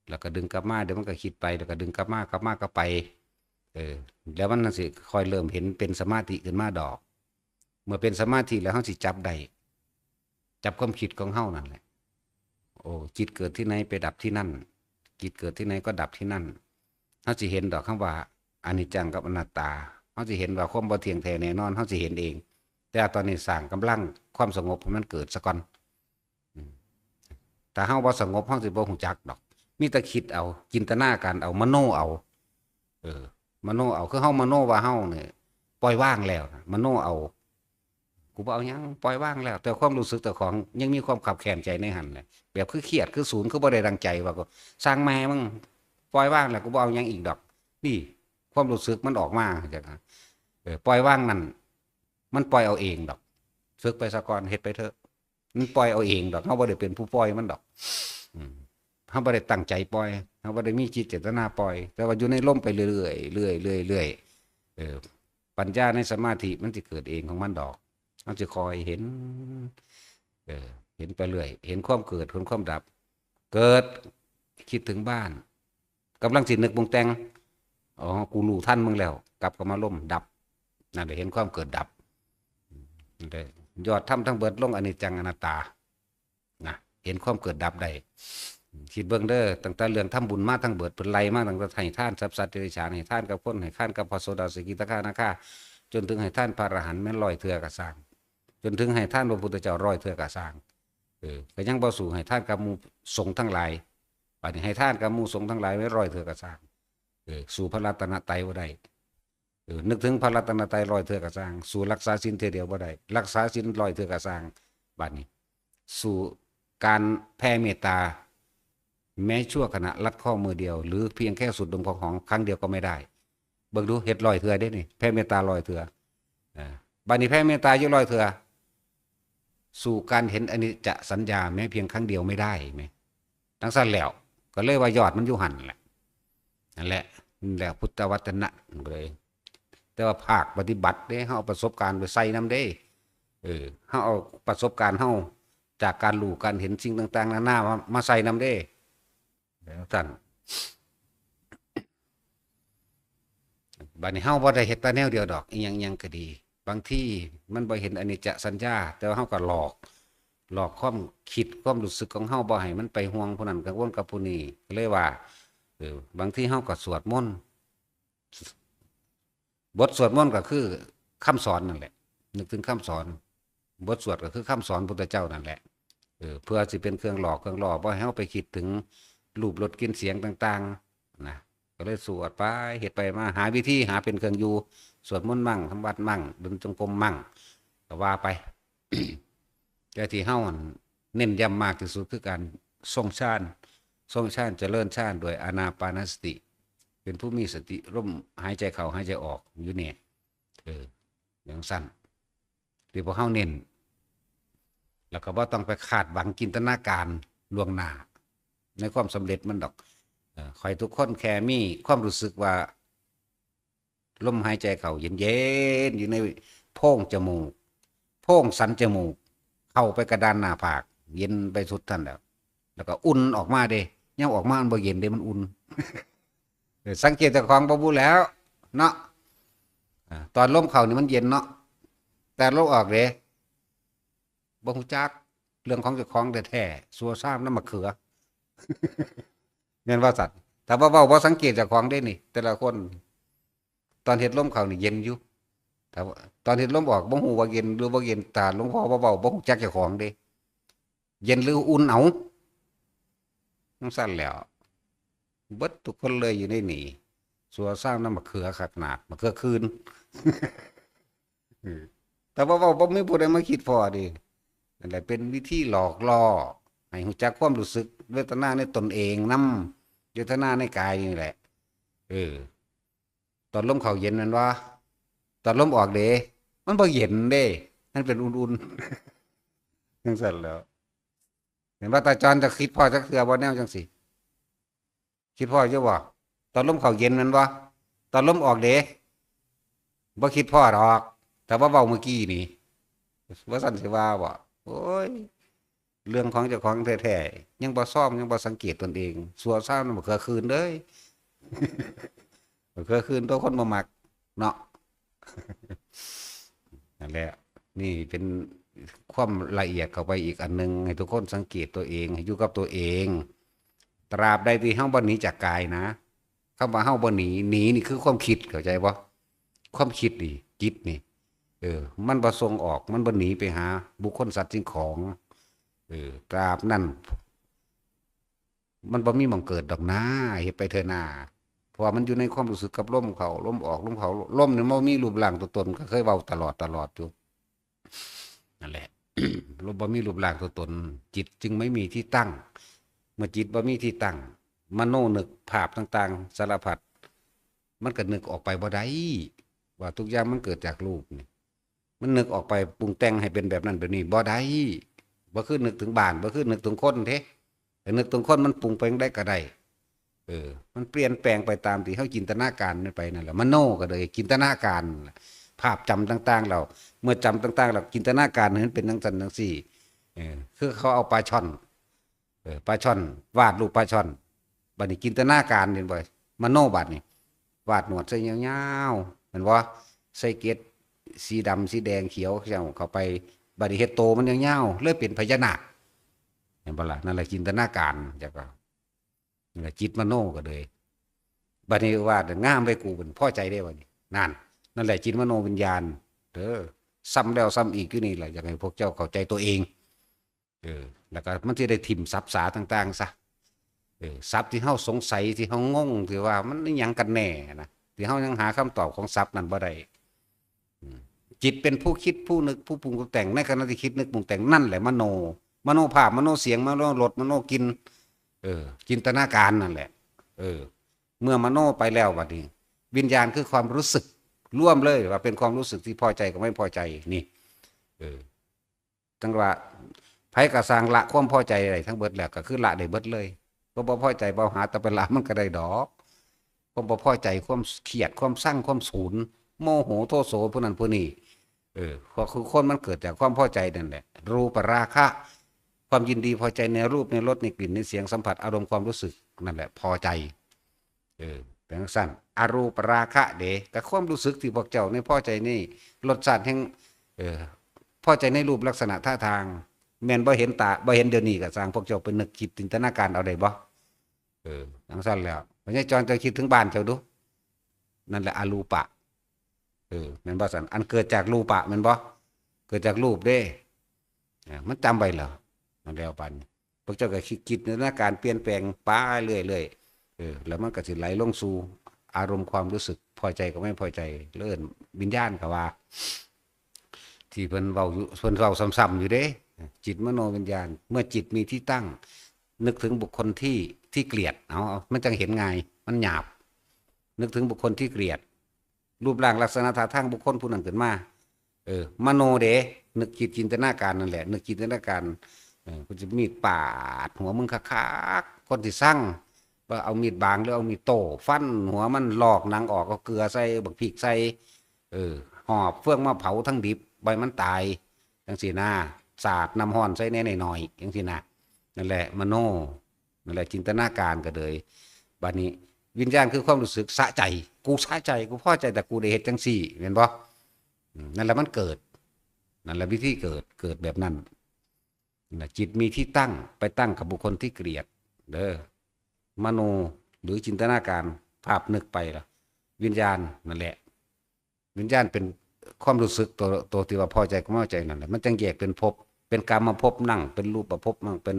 แล้วก็ดึงกลับมา เดี๋ยวมันก็คิดไป แล้วก็ดึงกลับมา กลับมาก็ไป เออ แล้วมันน่ะสิค่อยเริ่มเห็นเป็นสมาธิขึ้นมาดอก เมื่อเป็นสมาธิแล้วเฮาสิจับได้ จับความคิดของเฮานั่นแหละ โอ้ จิตเกิดที่ไหนไปดับที่นั่น จิตเกิดที่ไหนก็ดับที่นั่น เฮาสิเห็นดอกคำว่า อนิจจังกับอนัตตา เฮาสิเห็นว่าความบ่เที่ยงแท้แน่นอน เฮาสิเห็นเอง แต่ตอนนี้สร้างกำลังความสงบให้มันเกิดซะก่อน อืม ถ้าเฮาบ่สงบ เฮาสิบ่ฮู้จักดอก มีแต่คิดเอา จินตนาการเอา มโนเอา เออ มโนเอา คือเฮามโนว่าเฮาเนี่ยปล่อยวางแล้วนะ มโนเอา กูบ่เอาหยัง ปล่อยวางแล้ว แต่ความรู้สึกเจ้าของยังมีความคับแค้นใจในหั้นแหละ แบบคือเครียด คือสูน คือบ่ได้ดังใจ ว่าก็ "ช่างแม่มึง ปล่อยวางแล้ว กูบ่เอาหยังอีกดอก" นี่ ความรู้สึกมันออกมาจัง เออ ปล่อยวางนั่น มันปล่อยเอาเองดอก ฝึกไปซะก่อน เฮ็ดไปเถอะ มันปล่อยเอาเองดอก เฮาบ่ได้เป็นผู้ปล่อยมันดอก อืม เฮาบ่ได้ตั้งใจปล่อย เฮาบ่ได้มีจิตเจตนาปล่อย แต่ว่าอยู่ในลมไปเรื่อยๆ เรื่อยๆ เรื่อยๆ เออ ปัญญาในสมาธิมันสิเกิดเองของมันดอก มันสิคอยเห็น เออ เห็นไปเรื่อย เห็นความเกิด เห็นความดับ เกิด คิดถึงบ้าน กำลังสินึกปรุงแต่ง อ๋อ กูรู้ทันมึงแล้ว กลับเข้ามาลม ดับ นั่นแหละ เห็นความเกิดดับ นั่นแหละ ยอดธรรมทั้งเบิดลงอนิจจังอนัตตา นะ เห็นความเกิดดับได้ คิดเบิ่งเด้อ ตั้งแต่เรื่องทำบุญมาทั้งเบิด เพิ่นไล่มาตั้งแต่ให้ทานกับสัตว์เดรัจฉาน ให้ทานกับคน ให้ทานกับพระโสดา สกิทาคานาคา จนถึงให้ทานพระอรหันต์แม่นร้อยเทื่อก็ซ่าง จนถึงให้ทานพระพุทธเจ้าร้อยเทื่อก็ซ่าง เออ ก็ยังบ่สู้ให้ทานกับหมู่สงฆ์ทั้งหลาย บัดนี้ให้ทานกับหมู่สงฆ์ทั้งหลายแม่นร้อยเทื่อก็ซ่าง เออ สู้พระรัตนตรัยบ่ได้ เออ นึกถึงพระรัตนตรัยร้อยเทื่อก็ซ่าง สู้รักษาศีลเทื่อเดียวบ่ได้ รักษาศีลร้อยเทื่อก็ซ่าง บัดนี้ สู้การแผ่เมตตา แม้ชั่วขณะลัดข้อมือเดียว หรือเพียงแค่สูดดมของหอมครั้งเดียวก็ไม่ได้ เบิ่งดู เฮ็ดร้อยเทื่อเด้นี่ แผ่เมตตาร้อยเทื่อ อ่า บัดนี้แผ่เมตตาอยู่ร้อยเทื่อ สู้การเห็นอนิจจสัญญาแม้เพียงครั้งเดียวไม่ได้แหม จั่งซั้นแล้ว ก็เลยว่ายอดมันอยู่หั่นแหละ นั่นแหละ นั่นแหละพุทธวจนะเลย แต่ว่าภาคปฏิบัติเด้ เฮาเอาประสบการณ์ไปใส่นำเด้ เออ เฮาเอาประสบการณ์เฮาจากการรู้การเห็นสิ่งต่างๆ นานามา มาใส่นำเด้ จั่งซั้น บัดนี้เฮาบ่ได้เฮ็ดแต่แนวเดียวดอก อิหยังๆ ก็ดี บางทีมันบ่เห็นอนิจจสัญญา แต่ว่าเฮาก็หลอก หลอกความคิดความรู้สึกของเฮา บ่ให้มันไปห่วงผู้นั้นกังวลกับผู้นี้ ก็เลยว่า เออ บางทีเฮาก็สวดมนต์ บทสวดมนต์ก็คือคำสอนนั่นแหละ นึกถึงคำสอน บทสวดก็คือคำสอนพุทธเจ้านั่นแหละ เออ เพื่อสิเป็นเครื่องหลอกเครื่องล่อ บ่ให้เฮาไปคิดถึงรูปรสกลิ่นเสียงต่างๆ นะ ก็เลยสวดไป เฮ็ดไปมา หาวิธี หาเป็นเครื่องอยู่ สวดมนต์มั่ง ทำวัตรมั่ง เดินจงกรมมั่ง ก็ว่าไป แต่ที่เฮาเน้นย้ำมากที่สุดคือการทรงฌาน ทรงฌาน เจริญฌานด้วยอานาปานสติ เป็นผู้มีสติลมหายใจเข้าหายใจออกอยู่เนี่ย เออ จั่งซั้น ที่พวกเฮาเน้น แล้วก็บ่ต้องไปคาดหวังจินตนาการล่วงหน้า ในความสำเร็จมันดอก เออ ข้อยทุกคนแค่มีความรู้สึกว่า ลมหายใจเข้าเย็นๆ อยู่ในโพรงจมูก โพรงสันจมูก เข้าไปกระดานหน้าผาก เย็นไปสุดหั้นแหล้ว แล้วก็อุ่นออกมาเด้ ยามออกมามันบ่เย็นเด้ มันอุ่น เออ สังเกตเจ้าของบ่บุแหล้วเนาะ อ่า ตอนลมเข้านี่มันเย็นเนาะ แต่ลมออกเด้ บ่ฮู้จัก เรื่องของเจ้าของแท้ๆ ซั่วซ่ามน้ำมะเขือ แม่นว่าซั่น ถ้าบ่เว้าบ่สังเกตเจ้าของเด้นี่ แต่ละคน ตอนเฮ็ดลมเข้านี่เย็นอยู่ ถ้าว่า ตอนเฮ็ดลมออกบ่ฮู้ว่าเย็นหรือบ่เย็น ถ้าหลวงพ่อบ่เว้าบ่ฮู้จักเจ้าของเด้ เย็นหรืออุ่น เอา จั่งซั้นแหล้ว เบิดทุกคนเลยอยู่ในนี่ ซั่วซ่ามน้ำมะเขือคักนาด มะเขือคืน อืม แต่ว่าเว้าบ่มีผู้ใดมาคิดพ้อเด้ นั่นแหละเป็นวิธีหลอกล่อ ให้ฮู้จักความรู้สึกเวทนาในตนเองนำ เวทนาในกายนี่แหละ เออ ตอนลมเข้าเย็นแม่นบ่ ตอนลมออกเด้ มันบ่เย็นเด้ มันเป็นอุ่นๆ จั่งซั้นแหล้ว เห็นว่าตาจรจะคิดพ้อจักเทื่อบ่แนวจั่งซี้ คิดพ้ออยู่บ่ ตอนลมเข้าเย็นแม่นบ่ ตอนลมออกเด้ บ่คิดพ้อดอก แต่ว่าเว้าเมื่อกี้นี่ ว่าซั่นสิว่าบ่ โอ้ย เรื่องของเจ้าของแท้ๆ ยังบ่ซอม ยังบ่สังเกตตนเอง ซั่วซ่ามน้ำมะเขือคืนเด้ย มะเขือคืนตัวคนบ่มักเนาะ นั่นแหละ นี่เป็นความละเอียดเข้าไปอีกอันหนึ่ง ให้ทุกคนสังเกตตัวเอง ให้อยู่กับตัวเอง ตราบใดที่เฮาบ่หนีจากกายนะ คำว่าเฮาบ่หนี หนีนี่คือความคิด เข้าใจบ่? ความคิดนี่ จิตนี่ เออ มันบ่ส่งออก มันบ่หนีไปหาบุคคลสัตว์สิ่งของ เออ ตราบนั้น มันบ่มีหม่องเกิดดอกนา เฮ็ดไปเถอะนา เพราะว่ามันอยู่ในความรู้สึกกับลมเข้า ลมออก ลมเข้า ลมนี่มันบ่มีรูปร่างตัวตน ก็เคยเว้าตลอด ตลอดอยู่ นั่นแหละ ลมบ่มีรูปร่างตัวตน จิตจึงไม่มีที่ตั้ง เมื่อจิตบ่มีที่ตั้ง มโนนึกภาพต่างๆ สารพัด มันก็นึกออกไปบ่ได้ ว่าทุกอย่างมันเกิดจากรูปนี่ มันนึกออกไปปรุงแต่งให้เป็นแบบนั้นแบบนี้บ่ได้ บ่คือนึกถึงบ้าน บ่คือนึกถึงคนเด้ แต่นึกถึงคนมันปรุงไปได้ก็ได้ เออ มันเปลี่ยนแปลงไปตามที่เฮาจินตนาการมันไปนั่นแหละ มโนก็เลยจินตนาการ ภาพจำต่างๆ แล้ว เมื่อจำต่างๆ แล้วจินตนาการให้มันเป็นจังซั่นจังซี่ เออ คือเขาเอาปลาช่อน เออ ปลาช่อน วาดรูปปลาช่อน บัดนี้จินตนาการเห็นบ่ มโนบัดนี้ วาดหนวดใส่ยาวๆ แม่นบ่ ใส่เกล็ดสีดำ สีแดง เขียวเข้าไป บัดนี้เฮ็ดโตมันยาวๆ เลยเป็นพญานาค เห็นบ่ล่ะ นั่นแหละจินตนาการ จักว่า นั่นแหละจิตมโนก็เลย บัดนี้วาดงามไว้กูเป็นพอใจได้บัดนี้ นั่น นั่นแหละจิตมโนวิญญาณ เด้อ ซ้ำแล้วซ้ำอีกอยู่นี่แหละ อยากให้พวกเจ้าเข้าใจตัวเอง เออ แล้วก็มันสิได้ถิ่มศัพท์สาต่างๆ ซะ เออ ศัพท์ที่เฮาสงสัย ที่เฮางง ที่ว่ามันอิหยังกันแน่นะ ที่เฮายังหาคำตอบของศัพท์นั้นบ่ได้ อืม จิตเป็นผู้คิด ผู้นึก ผู้ปรุง ผู้แต่ง ในขณะที่คิด นึก ปรุงแต่ง นั่นแหละมโน มโนภาพ มโนเสียง มโนรส มโนกลิ่น เออ จินตนาการนั่นแหละ เออ เมื่อมโนไปแล้วบัดนี้ วิญญาณคือความรู้สึก รวมเลยว่าเป็นความรู้สึกที่พอใจกับไม่พอใจ นี่ เออ จั่งว่า ไผก็ซ่างละความพอใจได้ทั้งเบิดแล้ว ก็คือละได้เบิดเลย ก็บ่พอใจ บ่หาแต่ไปละมันก็ได้ดอก ความบ่พอใจ ความเครียด ความซัง ความสูน โมโห โทโส ผู้นั้นผู้นี้ เออ ก็คือคนมันเกิดจากความพอใจนั่นแหละ รูปราคะ ความยินดีพอใจในรูป ในรส ในกลิ่น ในเสียง สัมผัส อารมณ์ ความรู้สึก นั่นแหละ พอใจ เออ เป็นจั่งซั่น อรูปราคะเด้ ก็ความรู้สึกที่พวกเจ้าในพอใจในรสชาติแห่ง เออ พอใจในรูปลักษณะท่าทาง แม่นบ่เห็นตา บ่เห็นเดี๋ยวนี้ก็ซ่าง พวกเจ้าไปนึกคิดจินตนาการเอาได้บ่? เออ จั่งซั่นแล้ว พญาจรเจ้าคิดถึงบ้านเจ้าดู นั่นแหละอรูปะ เออ แม่นบ่ซั่น อันเกิดจากรูปะแม่นบ่? เกิดจากรูปเด้ อ่า มันจำไว้เหรอ นั่นแล้วปานนี้ พวกเจ้าก็คิด คิดจินตนาการเปลี่ยนแปลงไปเรื่อยๆ เออ แล้วมันก็สิไหลลงสู่อารมณ์ความรู้สึกพอใจกับไม่พอใจ เอิ้นวิญญาณก็ว่า ที่เพิ่นเว้าอยู่ เพิ่นเว้าซ้ำๆ อยู่เด้ จิตมโนวิญญาณ เมื่อจิตมีที่ตั้ง นึกถึงบุคคลที่ ที่เกลียด เอา เอา มันจั่งเห็นง่าย มันหยาบ นึกถึงบุคคลที่เกลียด รูปร่างลักษณะท่าทางบุคคลผู้นั้นขึ้นมา เออ มโนเด้ นึกคิดจินตนาการนั่นแหละ นึกจินตนาการ เออ เพิ่นสิมีดปาดหัวมึงคักๆ คนที่ซัง ว่าเอามีดบางหรือเอามีดโต้ฟันหัวมัน ลอกหนังออก เอาเกลือใส่ บักพริกใส่ เออ หอบเฟืองมาเผาทั้งดิบ บ่ให้มันตาย จั่งซี้นะ สาดน้ำร้อนใส่แหน่หน่อยๆ จั่งซี้นะ นั่นแหละมโน นั่นแหละจินตนาการก็เลย บัดนี้วิญญาณคือความรู้สึกสะใจ กูสะใจ กูพอใจ แต่กูได้เฮ็ดจั่งซี้ แม่นบ่? อืม นั่นแหละมันเกิด นั่นแหละวิธีเกิด เกิดแบบนั้น นั่นแหละจิตมีที่ตั้ง ไปตั้งกับบุคคลที่เกลียด เด้อ มโน หรือจินตนาการ ภาพนึกไปล่ะ วิญญาณนั่นแหละ วิญญาณเป็นความรู้สึกตัว ตัวที่ว่าพอใจกับไม่พอใจนั่นแหละ มันจั่งแยกเป็นภพ เป็นกามภพมั่ง เป็นรูปภพมั่ง เป็น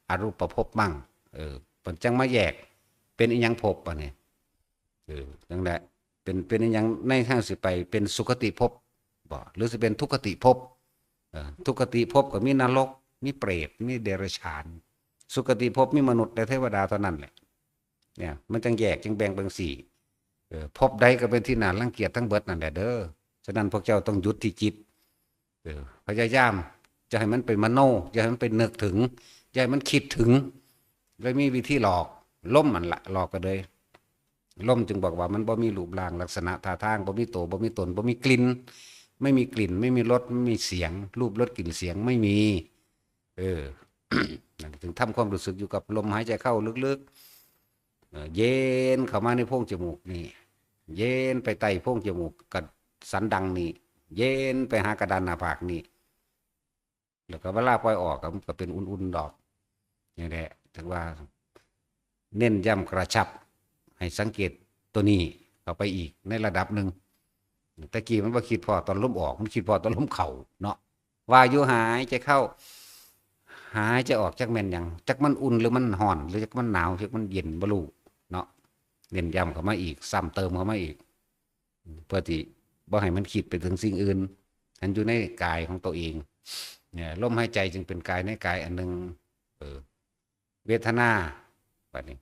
อรูปภพมั่ง เออ มันจั่งมาแยก เป็นอิหยังภพอันนี้ เออ นั่นแหละ เป็น เป็นอิหยังในทางสิไป เป็นสุคติภพบ่ หรือสิเป็นทุคติภพ เออ ทุคติภพก็มีนรก มีเปรต มีเดรัจฉาน สุคติภพมีมนุษย์และเทวดาเท่านั้นแหละ เนี่ย มันจั่งแยก จั่งแบ่งเป็นสี่ เออ ภพใดก็เป็นที่น่ารังเกียจทั้งเบิดนั่นแหละเด้อ ฉะนั้นพวกเจ้าต้องหยุดที่จิต เออ พยายามจะให้มันไปมโน อย่าให้มันไปนึกถึง อย่าให้มันคิดถึง เลยมีวิธีหลอก ลมมันละ หลอกก็เลย ลมจึงบอกว่ามันบ่มีรูปร่างลักษณะท่าทาง บ่มีโต บ่มีตน บ่มีกลิ่น ไม่มีกลิ่น ไม่มีรส ไม่มีเสียง รูป รส กลิ่น เสียง ไม่มี เออ นั่นถึงทำความรู้สึกอยู่กับลมหายใจเข้าลึกๆ เออ เย็นเข้ามาในโพรงจมูกนี่ เย็นไปใต้โพรงจมูกกับสันดังนี่ เย็นไปหากระดานหน้าผากนี่ แล้วก็เวลาปล่อยออกก็ มันก็เป็นอุ่นๆ ดอก นี่แหละ ถือว่า เน้นย้ำกระชับ ให้สังเกตตัวนี้เข้าไปอีกในระดับหนึ่ง แต่กี้มันบ่คิดพ้อตอนลมออก มันคิดพ้อตอนลมเข้าเนาะ ว่าอยู่หายใจเข้า หายใจออก จักแม่นหยัง จักมันอุ่นหรือมันร้อน หรือจักมันหนาว จักมันเย็น บ่รู้เนาะ เน้นย้ำเข้ามาอีก ซ้ำเติมเข้ามาอีก เพื่อที่บ่ให้มันคิดไปถึงสิ่งอื่น อันอยู่ในกายของตัวเอง เนี่ย ลมหายใจจึงเป็นกายในกายอันหนึ่ง เออ เวทนา บัดนี้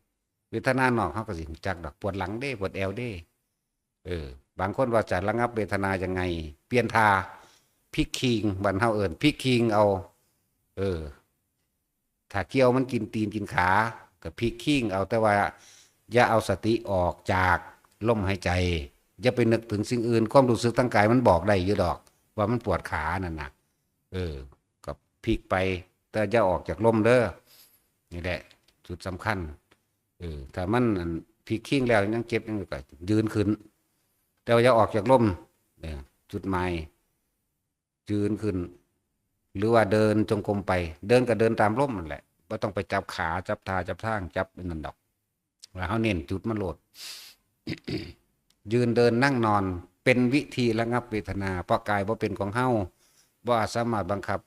เวทนานอก เฮาก็สิรู้จักดอก ปวดหลังเด้ ปวดแอวเด้ เออ บางคนว่าจะระงับเวทนายังไง เปลี่ยนท่า พลิกคิง บ้านเฮาเอิ้น พลิกคิงเอา เออ ถ้าเกี่ยวมันกินตีนกินขา ก็พลิกคิงเอา แต่ว่าอย่าเอาสติออกจากลมหายใจ อย่าไปนึกถึงสิ่งอื่น ความรู้สึกทางกายมันบอกได้อยู่ดอก ว่ามันปวดขานั่นน่ะ เออ ก็พลิกไป แต่อย่าออกจากลมเด้อ นี่แหละ จุดสำคัญ เออ ถ้ามัน อัน พลิกคิงแล้วยังเจ็บยังก็ยืนขึ้น แต่ว่าอย่าออกจากลม เออ จุดหมาย ยืนขึ้น หรือว่าเดินจงกรมไป เดินก็เดินตามลมนั่นแหละ บ่ต้องไปจับขา จับท่า จับทาง จับอันนั้นดอก ว่าเฮาเน้นจุดมันโลด ยืนเดินนั่งนอนเป็นวิธีระงับเวทนา เพราะกายบ่เป็นของเฮา บ่อาจสามารถบังคับ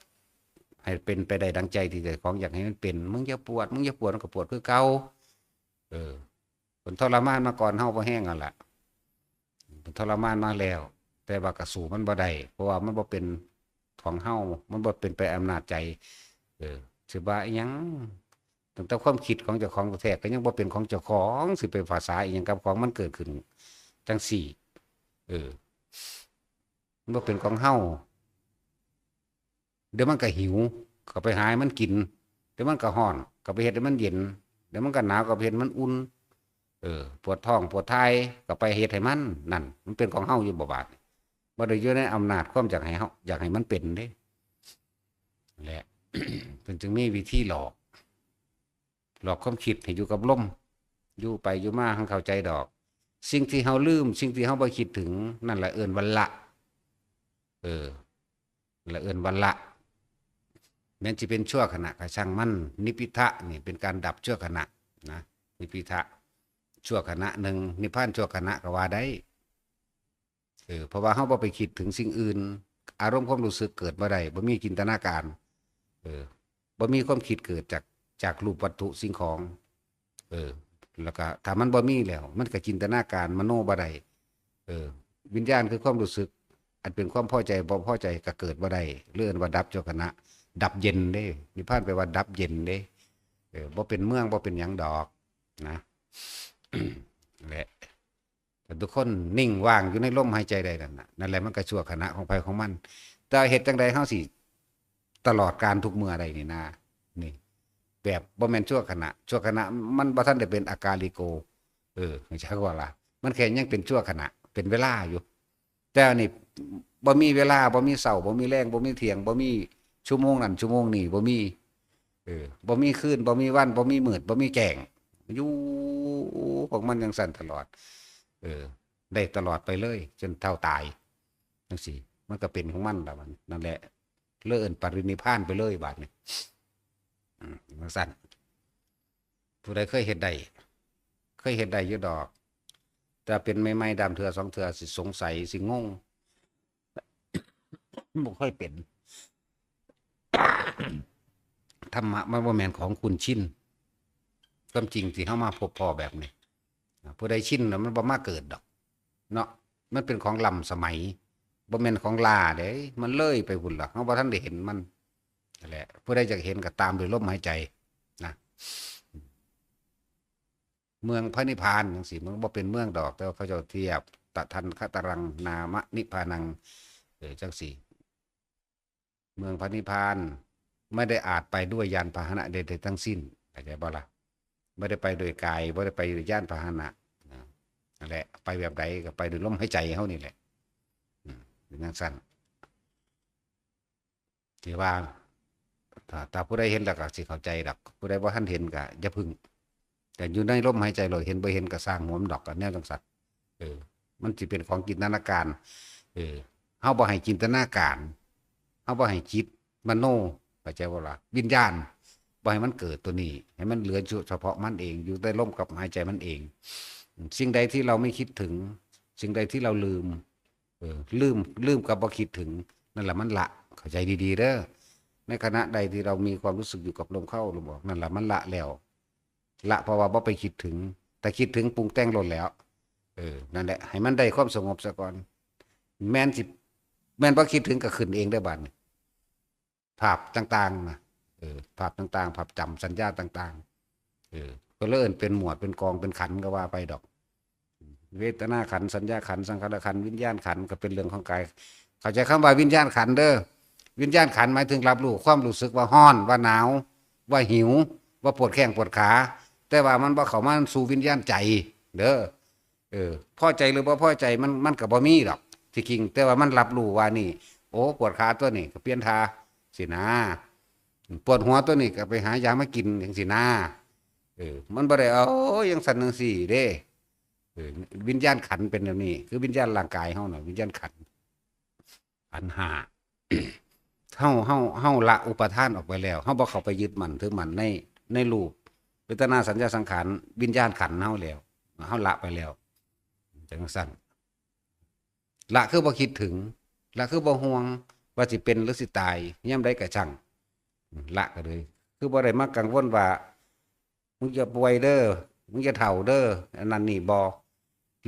ให้เป็นไปได้ดังใจที่เจ้าของอยากให้มันเป็น มึงอย่าปวด มึงอย่าปวด มันก็ปวดคือเก่า เออ เพิ่นทรมานมาก่อนเฮาพอแฮงนั่นล่ะ เพิ่นทรมานมาแล้ว แต่ว่าก็สู้มันบ่ได้ เพราะว่ามันบ่เป็นของเฮา มันบ่เป็นไปอำนาจใจ เออ สิว่าอิหยัง ตั้งแต่ความคิดของเจ้าของแท้ๆ ก็ยังบ่เป็นของเจ้าของ สิไปภาษาอิหยังกับของมันเกิดขึ้นจั่งซี้ เออ มันบ่เป็นของเฮา เดี๋ยวมันก็หิว ก็ไปหาให้มันกิน เดี๋ยวมันก็ร้อน ก็ไปเฮ็ดให้มันเย็น เดี๋ยวมันก็หนาว ก็ไปเฮ็ดให้มันอุ่น เออ ปวดท้อง ปวดถ่าย ก็ไปเฮ็ดให้มัน นั่น มันเป็นของเฮาอยู่บ่บาดนี้ บ่ได้อยู่ในอำนาจความอยากให้เฮา อยากให้มันเป็นเด้ แหละ เพิ่นจึงมีวิธีหลอก หลอกความคิดให้อยู่กับลม อยู่ไปอยู่มาหั้นเข้าใจดอก สิ่งที่เฮาลืม สิ่งที่เฮาบ่คิดถึง นั่นแหละเอิ้นว่าละ เออ ละเอิ้นว่าละ แม้นสิเป็นชั่วขณะก็ช่างมัน นิพพิทะนี่เป็นการดับชั่วขณะนะ นิพพิทะ ชั่วขณะหนึ่ง นิพพานชั่วขณะก็ว่าได้ เออ เพราะว่าเฮาบ่ไปคิดถึงสิ่งอื่น อารมณ์ความรู้สึกเกิดบ่ได้ บ่มีจินตนาการ เออ บ่มีความคิดเกิดจาก จากรูปวัตถุสิ่งของ เออ แล้วก็ถ้ามันบ่มีแล้ว มันก็จินตนาการมโนบ่ได้ เออ วิญญาณคือความรู้สึก อันเป็นความพอใจบ่พอใจก็เกิดบ่ได้ เรียกว่าดับชั่วขณะ ดับเย็นเด้ นิพพานแปลว่าดับเย็นเด้ เออ บ่เป็นเมือง บ่เป็นหยังดอกนะ แหละ แต่ทุกคนนิ่งว่างอยู่ในลมหายใจได้นั่นน่ะ นั่นแหละมันก็ชั่วขณะของไผของมัน แต่เฮ็ดจั่งใดเฮาสิตลอดกาลทุกเมื่อใดนี่นะ นี่ แบบบ่แม่นชั่วขณะ ชั่วขณะมันบ่ทันได้เป็นอากาลิโก เออ จักว่าล่ะ มันแค่ยังเป็นชั่วขณะ เป็นเวลาอยู่ แต่อันนี้บ่มีเวลา บ่มีเช้า บ่มีแลง บ่มีเที่ยง บ่มีชั่วโมงนั้นชั่วโมงนี้ บ่มี เออ บ่มีคืน บ่มีวัน บ่มีมืด บ่มีแจ้ง อยู่ของมันจั่งซั้นตลอด เออ ได้ตลอดไปเลย จนเฒ่าตาย จั่งซี้ มันก็เป็นของมันล่ะมัน นั่นแหละ เลยเอิ้นปรินิพพานไปเลยบาดนี้ อืม จั่งซั้น ผู้ใดเคยเฮ็ดได้ เคยเฮ็ดได้อยู่ดอก แต่เป็นใหม่ๆ ดามเทื่อสองเทื่อสิสงสัย สิงง บ่เคยเป็น ธรรมะมันบ่แม่นของคุ้นชิน ความจริงที่เฮามาพบพ้อแบบนี้ ผู้ใดชินแล้วมันบ่มาเกิดดอก เนาะ มันเป็นของล้ำสมัย บ่แม่นของล้าเด้ มันเลยไปพุ้นละ เฮาบ่ทันได้เห็นมัน นั่นแหละ ผู้ใดอยากเห็นก็ตามด้วยลมหายใจนะ เมืองพระนิพพานจั่งซี้ มันบ่เป็นเมืองดอก แต่ว่าเขาเจ้าเทียบ ตะทันคตรัง นามะนิพพานัง เออ จั่งซี้ เมืองพระนิพพานไม่ได้อาจไปด้วยยานพาหนะใดๆทั้งสิ้น เข้าใจบ่ล่ะ ไม่ได้ไปโดยกาย บ่ได้ไปโดยยานพาหนะ นะ นั่นแหละ ไปแบบใดก็ไปโดยลมหายใจเฮานี่แหละ อืม เป็นจั่งซั้น ที่ว่า ถ้า ถ้าผู้ใดเห็นแล้วก็สิเข้าใจดอก ผู้ใดบ่ทันเห็นก็อย่าพึ่ง แต่อยู่ในลมหายใจ เราเห็นบ่เห็นก็ซ่างหัวมันดอก อันแนวจั่งซั้น เออ มันสิเป็นของจินตนาการ เออ เฮาบ่ให้จินตนาการ เฮาบ่ให้จิตมโน เข้าใจบ่ล่ะ วิญญาณ บ่ให้มันเกิดตัวนี้ ให้มันเหลืออยู่เฉพาะมันเอง อยู่ในลมกับหายใจมันเอง สิ่งใดที่เราไม่คิดถึง สิ่งใดที่เราลืม เออ ลืม ลืมกับบ่คิดถึง นั่นแหละมันละ เข้าใจดีๆเด้อ ในขณะใดที่เรามีความรู้สึกอยู่กับลมเข้าลมออก นั่นแหละมันละแล้ว ละเพราะว่าบ่ไปคิดถึง แต่คิดถึงปรุงแต่งโลดแล้ว เออ นั่นแหละ ให้มันได้ความสงบซะก่อน แม่นสิ แม่นบ่คิดถึงก็ขึ้นเองได้บาดนี้ ภาพต่างๆนะ เออ ภาพต่างๆ ภาพจำสัญญาต่างๆ เออ ก็เลยเอิ้นเป็นหมวดเป็นกองเป็นขันธ์ก็ว่าไปดอก เวทนาขันธ์ สัญญาขันธ์ สังขารขันธ์ วิญญาณขันธ์ ก็เป็นเรื่องของกาย เข้าใจคำว่าวิญญาณขันธ์เด้อ วิญญาณขันธ์หมายถึงรับรู้ความรู้สึกว่าร้อน ว่าหนาว ว่าหิว ว่าปวดแข้งปวดขา แต่ว่ามันบ่เข้ามาสู่วิญญาณใจเด้อ เออ พอใจหรือบ่พอใจมัน มันก็บ่มีดอก ที่จริง แต่ว่ามันรับรู้ว่านี่ โอ้ ปวดขาตัวนี้ก็เปลี่ยนท่าสินะ ปวดหัวตัวนี้ก็ไปหายามากินจังสินะ เออ มันบ่ได้เอา โอ้ย จังซั่นจังซี่เด้ เออ วิญญาณขันธ์เป็นแบบนี้ คือวิญญาณร่างกายเฮาน่ะ วิญญาณขันธ์ ขันธ์ห้า เฮา เฮา เฮาละอุปาทานออกไปแล้ว เฮาบ่เข้าไปยึดมั่นถือมั่นใน ในรูป เวทนา สัญญา สังขาร วิญญาณขันธ์เฮาแล้ว เฮาละไปแล้ว จังซั่น ละคือบ่คิดถึง ละคือบ่ห่วงว่าสิเป็นหรือสิตาย ยามใดก็ช่าง ละก็เลย คือบ่ได้มากังวลว่า มึงอย่าป่วยเด้อ มึงอย่าเฒ่าเด้อ อันนั้นนี่บ่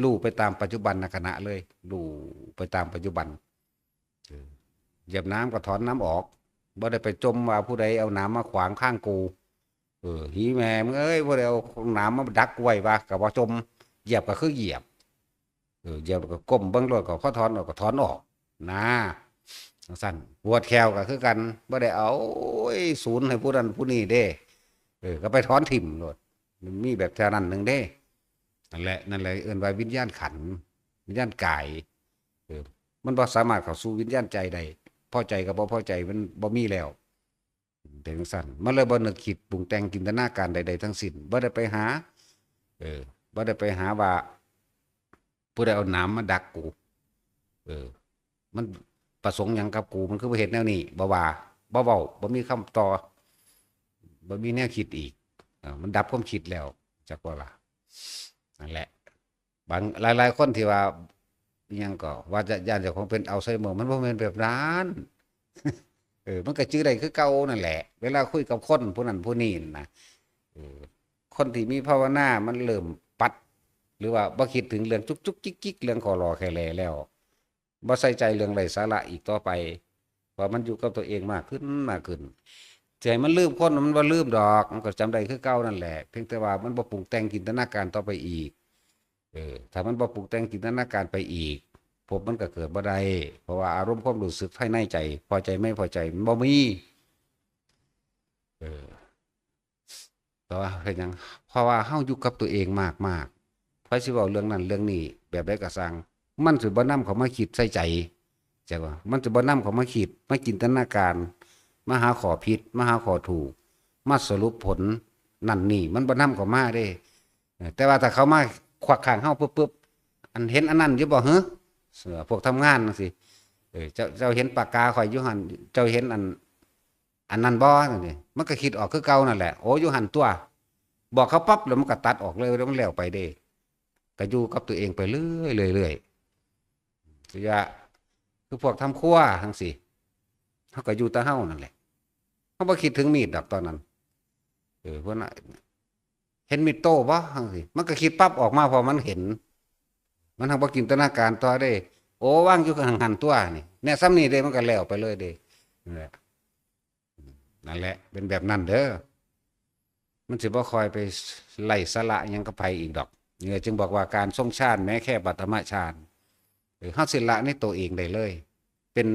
รู้ไปตามปัจจุบันขณะเลย รู้ไปตามปัจจุบัน เออ เหยียบหนามก็ถอนหนามออก บ่ได้ไปจมว่าผู้ใดเอาหนามมาขวางทางกู เออ หีแม่มึงเอ้ย ผู้ใดเอาหนามมาดักกูไว้วะ ก็บ่จม เหยียบก็คือเหยียบ เออ เหยียบแล้วก็ก้มเบิ่งโลด ก็พอถอนออกก็ถอนออก นะ จังซั่น ปวดแข้วก็คือกัน บ่ได้เอา โอ้ย ศูนย์ให้ผู้นั้นผู้นี้เด้ เออ ก็ไปถอนถิ่มโลด มันมีแบบแถวนั้นหนึ่งเด้ นั่นแหละ นั่นแหละเอิ้นว่าวิญญาณขันธ์ วิญญาณกาย เออ มันบ่สามารถเข้าสู่วิญญาณใจได้ พอใจกับบ่พอใจมันบ่มีแล้ว เป็นจังซั่น มันเลยบ่นึกคิดปรุงแต่งจินตนาการใดๆทั้งสิ้น บ่ได้ไปหา เออ บ่ได้ไปหาว่า ผู้ใดเอาหนามมาดักกู เออ มันประสงค์หยังกับกู มันคือบ่เฮ็ดแนวนี้ บ่ว่า บ่เว้า บ่มีคำต่อ บ่มีแนวคิดอีก เออ มันดับความคิดแล้ว จักว่าล่ะ นั่นแหละ บาง หลายๆคนที่ว่า อิหยังก็ ว่าจะ ย้านเจ้าของเป็นอัลไซเมอร์ มันบ่แม่นแบบนั้น เออ มันก็จื่อได้คือเก่านั่นแหละ เวลาคุยกับคนผู้นั้นผู้นี้น่ะ เออ คนที่มีภาวนา มันเริ่มปัด หรือว่าบ่คิดถึงเรื่องจุกจุกจิกจิก เรื่องขอหล่อแค่แลแล้ว บ่ใส่ใจเรื่องไร้สาระอีกต่อไป เพราะมันอยู่กับตัวเองมากขึ้น มากขึ้น สิให้มันลืมคน มันบ่ลืมดอก มันก็จำได้คือเก่านั่นแหละ เพียงแต่ว่ามันบ่ปรุงแต่งจินตนาการต่อไปอีก เออ ถ้ามันบ่ปรุงแต่งจินตนาการไปอีก ภพมันก็เกิดบ่ได้ เพราะว่าอารมณ์ความรู้สึกภายในใจ พอใจไม่พอใจมันบ่มี เออ แต่ว่าเป็นหยัง เพราะว่าเฮาอยู่กับตัวเองมากๆ ไผสิเว้าเรื่องนั้นเรื่องนี้ แบบใดก็ซ่าง มันสิบ่นำเข้ามาคิดใส่ใจ เข้าใจบ่ มันสิบ่นำเข้ามาคิด มาจินตนาการ มาหาข้อผิด มาหาข้อถูก มาสรุปผลนั่นนี่ มันบ่นำเข้ามาเด้ เออ แต่ว่าถ้าเขามาควักข้างเฮาปุ๊บๆ อันเห็นอันนั้นอยู่บ่ หึ เออ พวกทำงานจังซี้ เออ เจ้า เจ้าเห็นปากกาข่อยอยู่หั่น เจ้าเห็นอัน อันนั้นบ่ จังซี้ มันก็คิดออกคือเก่านั่นแหละ โอ้ อยู่หั่นตั๊ว บอกเขาปั๊บ แล้วมันก็ตัดออกเลย แล้วมันแล้วไปเด้ ก็อยู่กับตัวเองไปเรื่อยๆ เรื่อยๆ คือว่า คือพวกทำครัวจังซี้ เฮาก็อยู่แต่เฮานั่นแหละ เฮาบ่คิดถึงมีดดอกตอนนั้น เออ พวกนั้น เห็นมีดโต้บ่ จังซี้ มันก็คิดปั๊บออกมา เพราะมันเห็น มันหั้นบ่จินตนาการต่อเด้ โอ้ วางอยู่หั่นตั๊วนี่ แน่ ส่ำนี้เด้ มันก็แล้วไปเลยเด้ นั่นแหละ นั่นแหละ เป็นแบบนั้นเด้อ มันสิบ่ค่อยไปไร้สาระหยังกับไผอีกดอก เนี่ย จึงบอกว่าการทรงฌานแม้แค่ปฐมฌาน เออ เฮาสิละในตัวเองได้เลย เป็น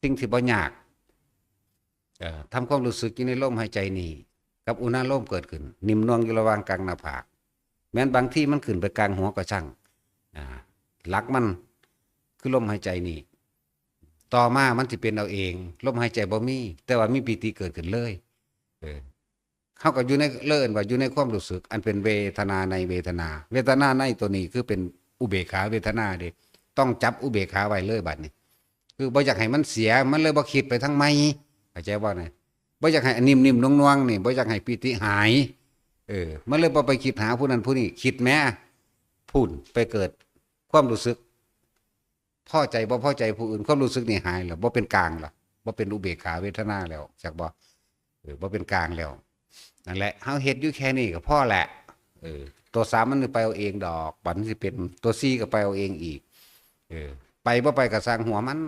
สิ่งที่บ่ยาก เอ่อ ทำความรู้สึกอยู่ในลมหายใจนี่ กับอุณาโลมเกิดขึ้น นิ่มนวลอยู่ระหว่างกลางหน้าผาก แม้นบางทีมันขึ้นไปกลางหัวก็ช่าง อ่า หลักมันคือลมหายใจนี่ ต่อมามันสิเป็นเอาเอง ลมหายใจบ่มี แต่ว่ามีปีติเกิดขึ้นเลย เออ เฮาก็อยู่ใน เอิ้นว่าอยู่ในความรู้สึก อันเป็นเวทนาในเวทนา เวทนาในตัวนี้คือเป็นอุเบกขาเวทนาเด้ ต้องจับอุเบกขาไว้เลยบัดนี้ คือบ่อยากให้มันเสีย มันเลยบ่คิดไปทางใหม่ เข้าใจบ่นะ บ่อยากให้นิ่มๆนวลๆนี่ บ่อยากให้ปีติหาย เออ มันเลยบ่ไปคิดหาผู้นั้นผู้นี้ คิดแหม พู้นไปเกิดความรู้สึก พอใจบ่พอใจผู้อื่น ความรู้สึกนี่หายแล้ว บ่เป็นกลางละ บ่เป็นอุเบกขาเวทนาแล้ว จักบ่ เออ บ่เป็นกลางแล้ว นั่นแหละ เฮาเฮ็ดอยู่แค่นี้ก็พอแหละ เออ ตัวสามมันไปเอาเองดอก บัดนี้สิเป็น ตัวสี่ก็ไปเอาเองอีก เออ ไปบ่ไปก็ซ่างหัวมัน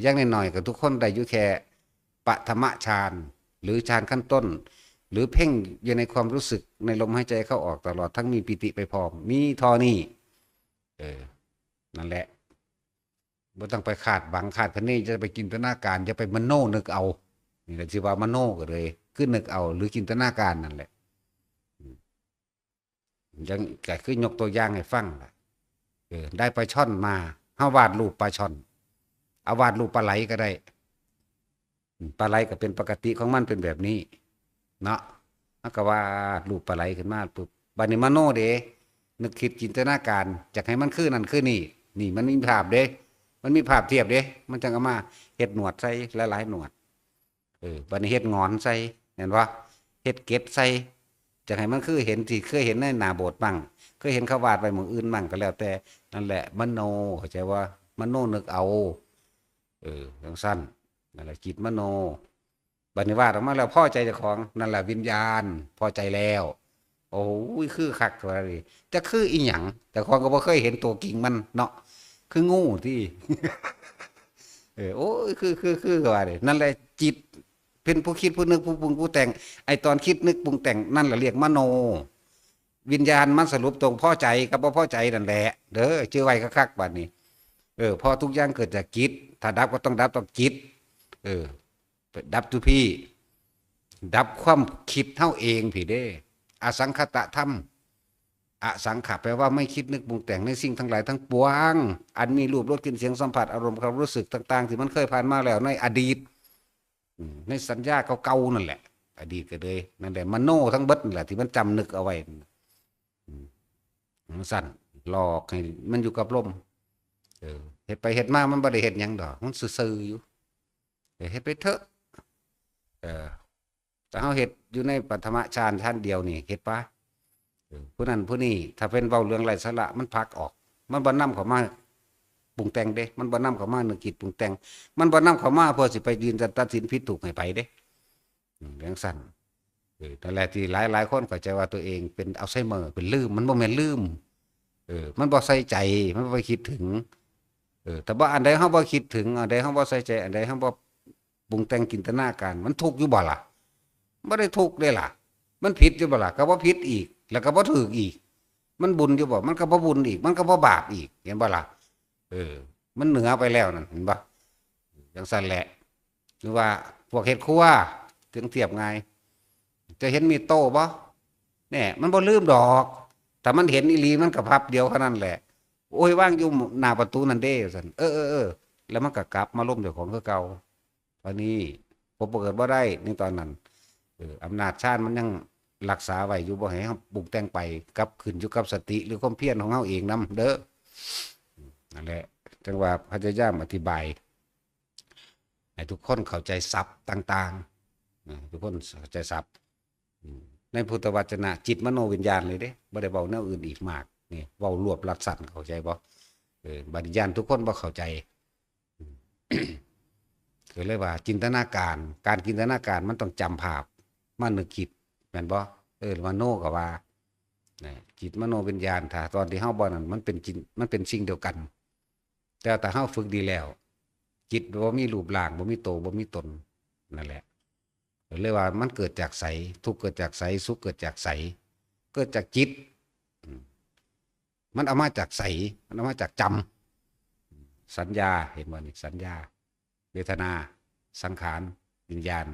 อย่างน้อยๆก็ทุกคนได้อยู่แค่ปฐมฌาน หรือฌานขั้นต้น หรือเพ่งอยู่ในความรู้สึกในลมหายใจเข้าออกตลอดทั้งมีปีติไปพร้อม มีเท่านี้ เออ นั่นแหละ บ่ต้องไปคาดหวังคาดคะเน จะไปจินตนาการ จะไปมโนนึกเอา นี่แหละที่ว่ามโนก็เลย คือนึกเอา หรือจินตนาการนั่นแหละ อืม ยัง ก็คือยกตัวอย่างให้ฟังล่ะ เออ ได้ปลาช่อนมา เฮาวาดรูปปลาช่อน เอาวาดรูปปลาไหลก็ได้ อืม ปลาไหลก็เป็นปกติของมันเป็นแบบนี้ เนาะ เฮาก็วาดรูปปลาไหลขึ้นมาปุ๊บ บัดนี้มโนเด้ นึกคิดจินตนาการ อยากให้มันคือนั่นคือนี่ นี่มันมีภาพเด้ มันมีภาพเทียบเด้ มันจั่งเอามาเฮ็ดหนวดใส่หลายๆหนวด เออ บัดนี้เฮ็ดหงอนใส่ เห็นบ่ เฮ็ดเกล็ดใส่ อยากให้มันคือเห็นที่เคยเห็นในหน้าโบสถ์มั่ง เคยเห็นเขาวาดไว้หม่องอื่นมั่งก็แล้วแต่ นั่นแหละมโน เข้าใจบ่ มโนนึกเอา เออ จั่งซั้น นั่นแหละจิตมโน บัดนี้วาดออกมาแล้วพอใจเจ้าของ นั่นแหละวิญญาณ พอใจแล้ว โอ้ย คือคักว่าดิ จะคืออีหยัง เจ้าของก็บ่เคยเห็นตัวจริงมันเนาะ คืองูติ เออ โอ้ย คือ คือ คือว่าดิ นั่นแหละจิต เป็นผู้คิดผู้นึกผู้ปรุงผู้แต่ง ไอ้ตอนคิดนึกปรุงแต่งนั่นแหละเรียกมโน วิญญาณมันสรุปตรงพอใจกับบ่พอใจนั่นแหละ เด้อ จื่อไว้คักๆ บัดนี้ เออ เพราะทุกอย่างเกิดจากจิต ถ้าดับก็ต้องดับต้องจิต เออ ดับอยู่พี้ ดับความคิดเฮาเองพี้เด้ อสังขตธรรม อสังขะแปลว่าไม่คิดนึกปรุงแต่งในสิ่งทั้งหลายทั้งปวง อันมีรูปรสกลิ่นเสียงสัมผัสอารมณ์ความรู้สึกต่างๆ ที่มันเคยผ่านมาแล้วในอดีต อืม ในสัญญาเก่าๆ นั่นแหละ อดีตก็เลย นั่นแหละ มโนทั้งเบิดนั่นแหละ ที่มันจำนึกเอาไว้ อืม จั่งซั้น หลอกให้มันอยู่กับลม เออ เฮ็ดไปเฮ็ดมามันบ่ได้เฮ็ดหยังดอก มันซื่อๆ อยู่ เออ เฮ็ดไปเถอะ เออ แต่เฮาเฮ็ดอยู่ในปฐมฌานฌานเดียวนี่ เฮ็ดปะ เออ ผู้นั้นผู้นี้ ถ้าเป็นเว้าเรื่องไร้สาระ มันผลักออก มันบ่นำเข้ามาปรุงแต่งเด้ มันบ่นำเข้ามานึกคิดปรุงแต่ง มันบ่นำเข้ามาเพื่อสิไปยืนตัดสินผิดถูกให้ไผเด้ อืม จั่งซั้น เออ นั่นแหละที่หลายๆ คนเข้าใจว่าตัวเองเป็นอัลไซเมอร์ เป็นลืม มันบ่แม่นลืม เออ มันบ่ใส่ใจ มันบ่ไปคิดถึง เออ แต่ว่าอันใดเฮาบ่คิดถึง อันใดเฮาบ่ใส่ใจ อันใดเฮาบ่ปรุงแต่งจินตนาการ มันทุกข์อยู่บ่ล่ะ บ่ได้ทุกข์เด้ล่ะ มันผิดอยู่บ่ล่ะ ก็บ่ผิดอีก แล้วก็บ่ถูกอีก มันบุญอยู่บ่ มันก็บ่บุญอีก มันก็บ่บาปอีก เห็นบ่ล่ะ เออ มันเหนือไปแล้วนั่น เห็นบ่ จั่งซั้นแหละ หรือว่าพวกเฮ็ดครัว ถึงเทียบง่าย จะเห็นมีดโต้บ่ แน่ มันบ่ลืมดอก ถ้ามันเห็นอีหลีมันก็พับเดียวเท่านั้นแหละ โอ้ย วางอยู่หน้าประตูนั่นเด้ ว่าซั่น เออ เออ เออ แล้วมันก็กลับมาลมเจ้าของคือเก่า อันนี้ บ่เกิดบ่ได้ในตอนนั้น เออ อำนาจฌานมันยังรักษาไว้อยู่ บ่ให้เฮาปรุงแต่งไป กลับขึ้นอยู่กับสติหรือความเพียรของเฮาเองนำเด้อ นั่นแหละ จั่งว่าพยายามอธิบาย ให้ทุกคนเข้าใจศัพท์ต่างๆ นะ ทุกคนเข้าใจศัพท์ อืม ในพุทธวจนะ จิตมโนวิญญาณเลยเด้ บ่ได้เว้าแนวอื่นอีกมาก นี่ เว้ารวบรัดสั้น เข้าใจบ่ เออ บัดนี้ย้านทุกคนบ่เข้าใจ อืม ก็เลยว่าจินตนาการ การจินตนาการมันต้องจำภาพ มานึกคิด แม่นบ่ เออ มโนก็ว่า นะ จิตมโนวิญญาณ ถ้าตอนที่เฮาบ่นั่น มันเป็นจิน มันเป็นสิ่งเดียวกัน แต่ถ้าเฮาฝึกดีแล้ว จิตบ่มีรูปร่าง บ่มีโต บ่มีตน นั่นแหละ เรียกว่ามันเกิดจากไส ทุกข์เกิดจากไส สุขเกิดจากไส เกิดจากจิต อืม มันเอามาจากไส มันเอามาจากจำ สัญญา เห็นบ่นี่ สัญญา เวทนา สังขาร วิญญาณ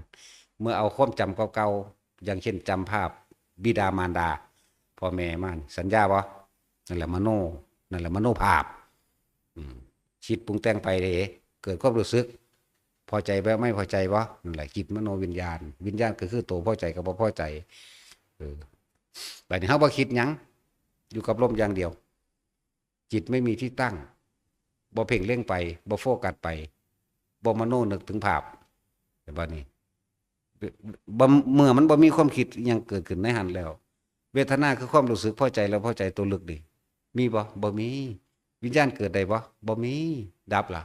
เมื่อเอาความจำเก่าๆ อย่างเช่นจำภาพบิดามารดา พ่อแม่มานี่ สัญญาบ่ นั่นแหละมโน นั่นแหละมโนภาพ อืม คิดปรุงแต่งไปเด้ เกิดความรู้สึก พอใจบ่ ไม่พอใจบ่ นั่นแหละจิตมโนวิญญาณ วิญญาณก็คือตัวพอใจกับบ่พอใจ เออ บัดนี้เฮาบ่คิดหยัง อยู่กับลมอย่างเดียว จิตไม่มีที่ตั้ง บ่เพ่งเล็งไป บ่โฟกัสไป บ่มโนนึกถึงภาพ แต่บัดนี้ บ่ เมื่อมันบ่มีความคิดอิหยังเกิดขึ้นในหั้นแล้ว เวทนาคือความรู้สึกพอใจและพอใจตัวลึกนี่ มีบ่ บ่มี วิญญาณเกิดได้บ่ บ่มี ดับละ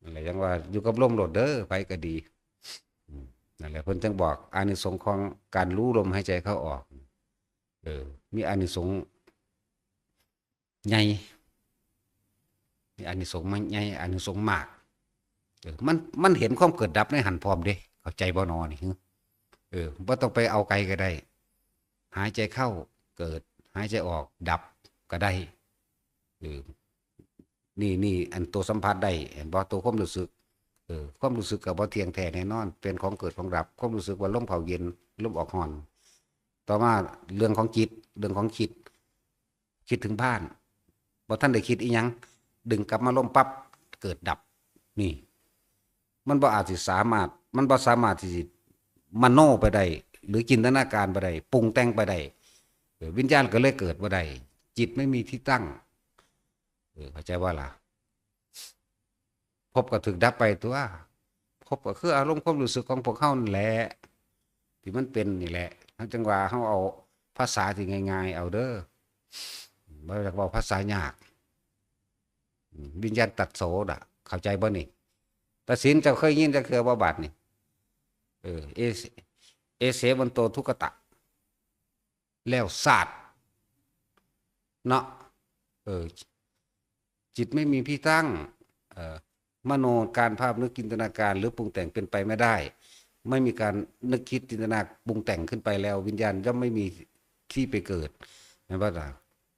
นั่นแหละยังว่าอยู่กับลมโลดเด้อ ไผก็ดี อืม นั่นแหละเพิ่นจึงบอกอานิสงส์ของการรู้ลมหายใจเข้าออก เออ มีอานิสงส์ใหญ่ มีอานิสงส์มันใหญ่ อานิสงส์มาก เออ มัน มันเห็นความเกิดดับในหั้นพร้อมเด้ เข้าใจบ่หนอนี่ เออ บ่ต้องไปเอาไกลก็ได้ หายใจเข้าเกิด หายใจออกดับก็ได้ เออ นี่ นี่ อันตัวสัมผัสได้ เห็นบ่ ตัวความรู้สึก เออ ความรู้สึกก็บ่เที่ยงแท้แน่นอน เป็นของเกิดของดับ ความรู้สึกว่าลมเข้าเย็น ลมออกร้อน ต่อมาเรื่องของจิต เรื่องของคิด คิดถึงบ้าน บ่ทันได้คิดอีหยัง ดึงกลับมาลมปั๊บ เกิดดับ นี่ มันบ่อาจสิสามารถ มันบ่สามารถที่สิมโนไปได้ หรือจินตนาการไปได้ ปรุงแต่งไปได้ เออ วิญญาณก็เลยเกิดบ่ได้ จิตไม่มีที่ตั้ง เออ เข้าใจบ่ล่ะ ภพก็ถูกดับไปตัว ภพก็คืออารมณ์ความรู้สึกของพวกเฮานั่นแหละ ที่มันเป็นนี่แหละ เฮาจั่งว่าเฮาเอาภาษาที่ง่ายๆ เอาเด้อ บ่อยากเว้าภาษายาก อืม วิญญาณตัดโสน่ะ เข้าใจบ่นี่ ตัดสินเจ้าเคยยินจักเทื่อบ่บาดนี่ เออ เอเส เอเสวันโตทุกขตะ แล้วซาด เนาะ เออ จิตไม่มีที่ตั้ง เอ่อ มโนการภาพนึกจินตนาการหรือปรุงแต่งเป็นไปไม่ได้ ไม่มีการนึกคิดจินตนาปรุงแต่งขึ้นไปแล้ว วิญญาณย่อมไม่มีที่ไปเกิด แม่นบ่ล่ะ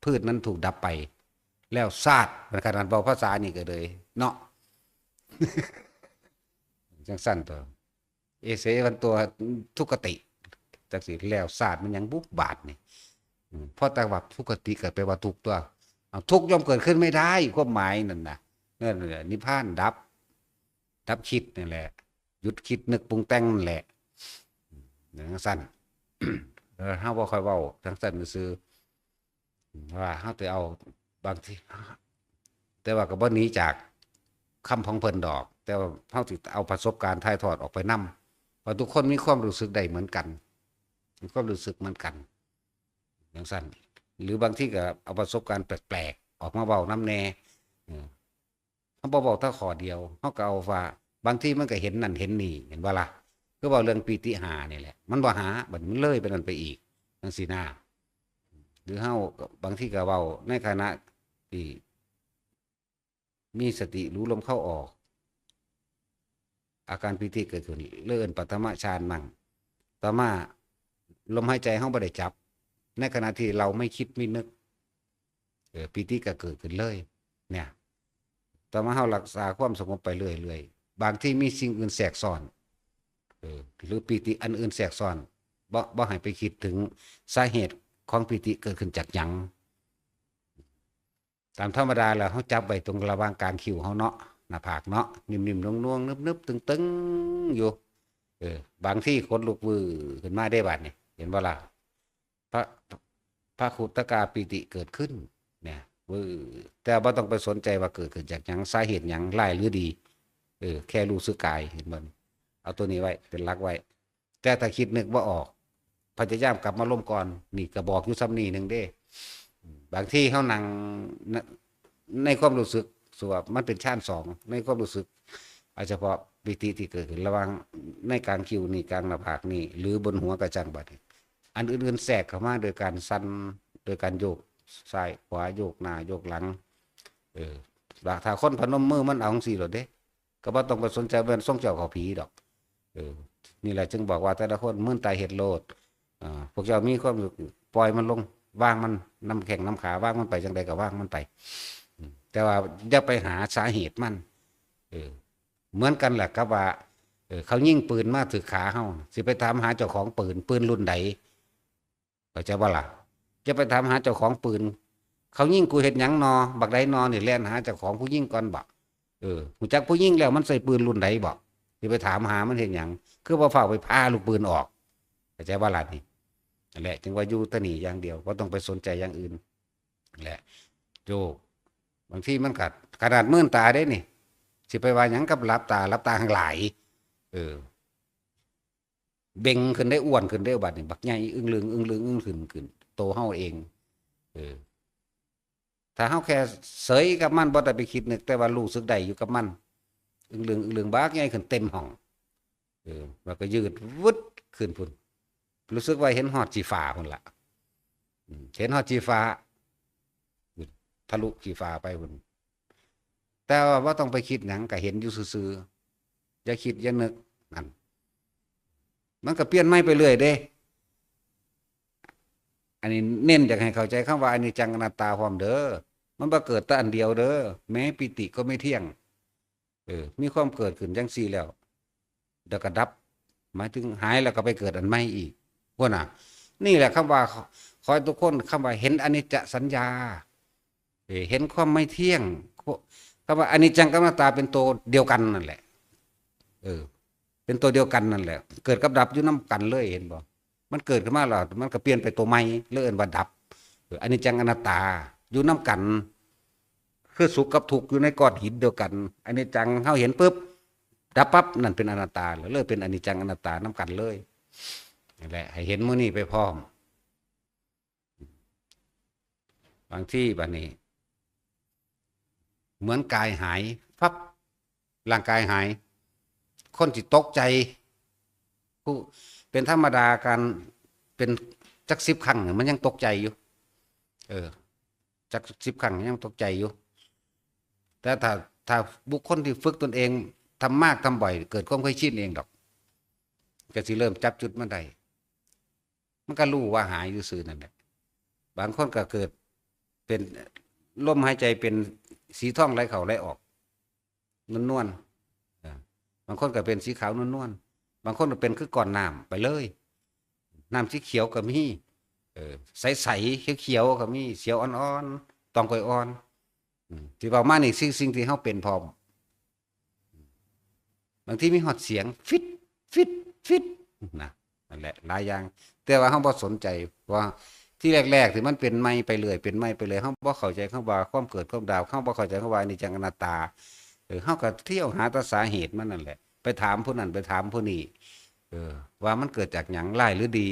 พืชนั้นถูกดับไป แล้วซาด ขนาดเว้าภาษานี่ก็เลย เนาะ จั่งซั่นตัว เอเสวันโตทุกขติ จักสิแล้วซาดมันหยังบุบาดนี่ อืม เพราะแต่ว่าทุกขติก็แปลว่าทุกข์ตัว เอา ทุกข์ย่อมเกิดขึ้นไม่ได้ ความหมายนั่นน่ะ นั่นแหละ นิพพานดับ ดับคิดนั่นแหละ หยุดคิดนึกปรุงแต่งนั่นแหละ จั่งซั่น เออ เฮาบ่ค่อยเว้าจั่งซั่นซื่อ ว่าเฮาสิเอาบางที แต่ว่าก็บ่หนีจากคำของเพิ่นดอก แต่ว่าเฮาสิเอาประสบการณ์ถ่ายทอดออกไปนำ ว่าทุกคนมีความรู้สึกได้เหมือนกัน มีความรู้สึกเหมือนกัน จั่งซั่น หรือบางทีก็เอาประสบการณ์แปลกๆ ออกมาเว้านำแหน่ เออ เฮาบ่เว้าแต่ข้อเดียว เฮาก็เอาว่า บางทีมันก็เห็นนั่นเห็นนี่ เห็นบ่ล่ะ คือเว้าเรื่องปีติห้านี่แหละ มันบ่หา บัดนี้มันเลยไปนั่นไปอีก จั่งซี้นะ หรือเฮาก็บางทีก็เว้าในขณะที่มีสติรู้ลมเข้าออก อาการปีติเกิดขึ้น เรียกเอิ้นปฐมฌานมั่ง ต่อมาลมหายใจเฮาบ่ได้จับ ในขณะที่เราไม่คิดไม่นึก เออ ปีติก็เกิดขึ้นเลย เนี่ย ต่อมาเฮารักษาความสงบไปเรื่อยๆ บางทีมีสิ่งอื่นแทรกซ้อน เออ หรือปีติอันอื่นแทรกซ้อน บ่ บ่ให้ไปคิดถึงสาเหตุของปีติเกิดขึ้นจากหยัง ตามธรรมดาแล้วเฮาจับไว้ตรงระหว่างกลางคิ้วเฮาเนาะ หน้าผากเนาะ นิ่มๆ นวลๆ นึบๆ ตึงๆ อยู่ เออ บางทีขนลุกวื้อขึ้นมาได้บาดนี่ เห็นบ่ล่ะ พระ พระคุตกาปีติเกิดขึ้น เนี่ย วื้อ แต่บ่ต้องไปสนใจว่าเกิดขึ้นจากหยัง สาเหตุหยัง ร้ายหรือดี เออ แค่รู้สึกกาย เห็นบ่นี่ เอาตัวนี้ไว้ เป็นหลักไว้ แต่ถ้าคิดนึกบ่ออก พยายามกลับมาลมก่อน นี่ก็บอกอยู่ส่ำนี้หนึ่งเด้ บางทีเฮานั่ง ใน ในความรู้สึก สมมุติว่ามันเป็นฌานสอง ในความรู้สึก เอาเฉพาะปีติที่เกิดขึ้นระหว่างในกลางคิ้วนี่ กลางหน้าผากนี่ หรือบนหัวก็ช่าง บัดนี้ อันอื่นๆ แทรกเข้ามาโดยการสั่น โดยการโยกซ้ายขวา โยกหน้าโยกหลัง เออ ถ้าคนพนมมือมันเอาจั่งซี้โลดเด้ ก็บ่ต้องไปสนใจว่ามันทรงเจ้าเข้าผีดอก เออ นี่แหละจึงบอกว่าแต่ละคนมื่นตาเฮ็ดโลด อ่า พวกเจ้ามีความรู้สึกปล่อยมันลง วางมัน นำแข้งนำขา วางมันไปจั่งใดก็วางมันไป อืม แต่ว่าอย่าไปหาสาเหตุมัน เออ เหมือนกันแหละกับว่า เออ เขายิงปืนมาถืกขาเฮา สิไปถามหาเจ้าของปืน ปืนรุ่นใด เข้าใจบ่ล่ะ จะไปถามหาเจ้าของปืน เขายิงกูเฮ็ดหยังนอ บักใดนอ นี่แล่นหาเจ้าของผู้ยิงก่อนบ่ เออ ฮู้จักผู้ยิงแล้วมันใส่ปืนรุ่นใดบ่ สิไปถามหามันเฮ็ดหยัง คือบ่ฟ้าวไปผ่าลูกปืนออก เข้าใจบ่ล่ะนี่ นั่นแหละ จึงว่าอยู่แต่นี่อย่างเดียว บ่ต้องไปสนใจอย่างอื่น นั่นแหละ โยก บางทีมันก็ ขนาดมื่นตาเด้นี่ สิไปว่าหยังกับหลับตา หลับตาข้างหลาย เออ เบ่งขึ้นได้ อ้วนขึ้นได้ บัดนี้ บักใหญ่อึ้งลึง อึ้งลึง อึ้งลึงขึ้น ตัวเฮาเอง เออ ถ้าเฮาแค่เสยกับมัน บ่ได้ไปคิดนึก แต่ว่ารู้สึกได้อยู่กับมัน อึ้งลึง อึ้งลึง บากใหญ่ขึ้นเต็มห้อง เออ แล้วก็ยืดวึดขึ้นพุ้น รู้สึกว่าเห็นฮอดขี้ฟ้าพุ้นละ อืม เห็นฮอดขี้ฟ้า ทะลุขี้ฟ้าไปพุ้น แต่ว่าบ่ต้องไปคิดหยัง ก็เห็นอยู่ซื่อๆ อย่าคิดอย่านึก นั่น มันก็เปลี่ยนใหม่ไปเรื่อยเด้ อันนี้เน้นอยากให้เข้าใจคำว่าอนิจจังอนัตตาพร้อมเด้อ มันบ่เกิดแต่อันเดียวเด้อ แม้ปีติก็ไม่เที่ยง เออ มีความเกิดขึ้นจังซี่แล้ว เดี๋ยวก็ดับ หมายถึงหายแล้วก็ไปเกิดอันใหม่อีก พวกน่ะ นี่แหละคำว่า ขอให้ทุกคนคำว่าเห็นอนิจจสัญญา เออ เห็นความไม่เที่ยง คำว่าอนิจจังกับอนัตตาเป็นตัวเดียวกันนั่นแหละ เออ เป็นตัวเดียวกันนั่นแหละ เกิดกับดับอยู่นำกันเลย เห็นบ่ มันเกิดขึ้นมาแล้ว มันก็เปลี่ยนไปตัวใหม่ เลยเอิ้นว่าดับ เออ อนิจจังอนัตตา อยู่นำกัน คือสุขกับทุกข์อยู่ในก้อนหินเดียวกัน อนิจจังเฮาเห็นปุ๊บ ดับปั๊บ นั่นเป็นอนัตตา แล้วเลยเป็นอนิจจังอนัตตานำกันเลย นั่นแหละ ให้เห็นมื้อนี้ไปพร้อม บางทีบัดนี้ เหมือนกายหาย ปั๊บ ร่างกายหาย คนสิตกใจ ผู้ เป็นธรรมดา การเป็นจักสิบครั้งเนี่ย มันยังตกใจอยู่ เออ จักสิบครั้งยังตกใจอยู่ แต่ถ้า ถ้าบุคคลที่ฝึกตนเอง ทำมากทำบ่อย เกิดความเคยชินเองดอก ก็สิเริ่มจับจุดมันได้ มันก็รู้ว่าหายซื่อๆนั่นแหละ บางคนก็เกิดเป็นลมหายใจเป็นสีทองไหลเข้าไหลออก นวลๆ อ่า บางคนก็เป็นสีขาวนวลๆ บางคนก็เป็นคือก้อนน้ำไปเลย น้ำสีเขียวก็มี เออ ใสๆ เขียวๆ ก็มี เสียวอ่อนๆ ตองกอยอ่อน อืม ที่เว้ามานี่สิ่ง สิ่งที่เฮาเป็นพร้อม บางทีมีฮอดเสียง ฟิด ฟิด ฟิด นะ นั่นแหละ หลายอย่าง แต่ว่าเฮาบ่สนใจ เพราะว่าที่แรกๆ ที่มันเป็นใหม่ไปเรื่อย เป็นใหม่ไปเรื่อย เฮาบ่เข้าใจคำว่าความเกิดความดับ เฮาบ่เข้าใจคำว่าอนิจจังอนัตตา เออ เฮาก็เที่ยวหาแต่สาเหตุมันนั่นแหละ ไปถามผู้นั้น ไปถามผู้นี้ เออ ว่ามันเกิดจากหยัง ร้ายหรือดี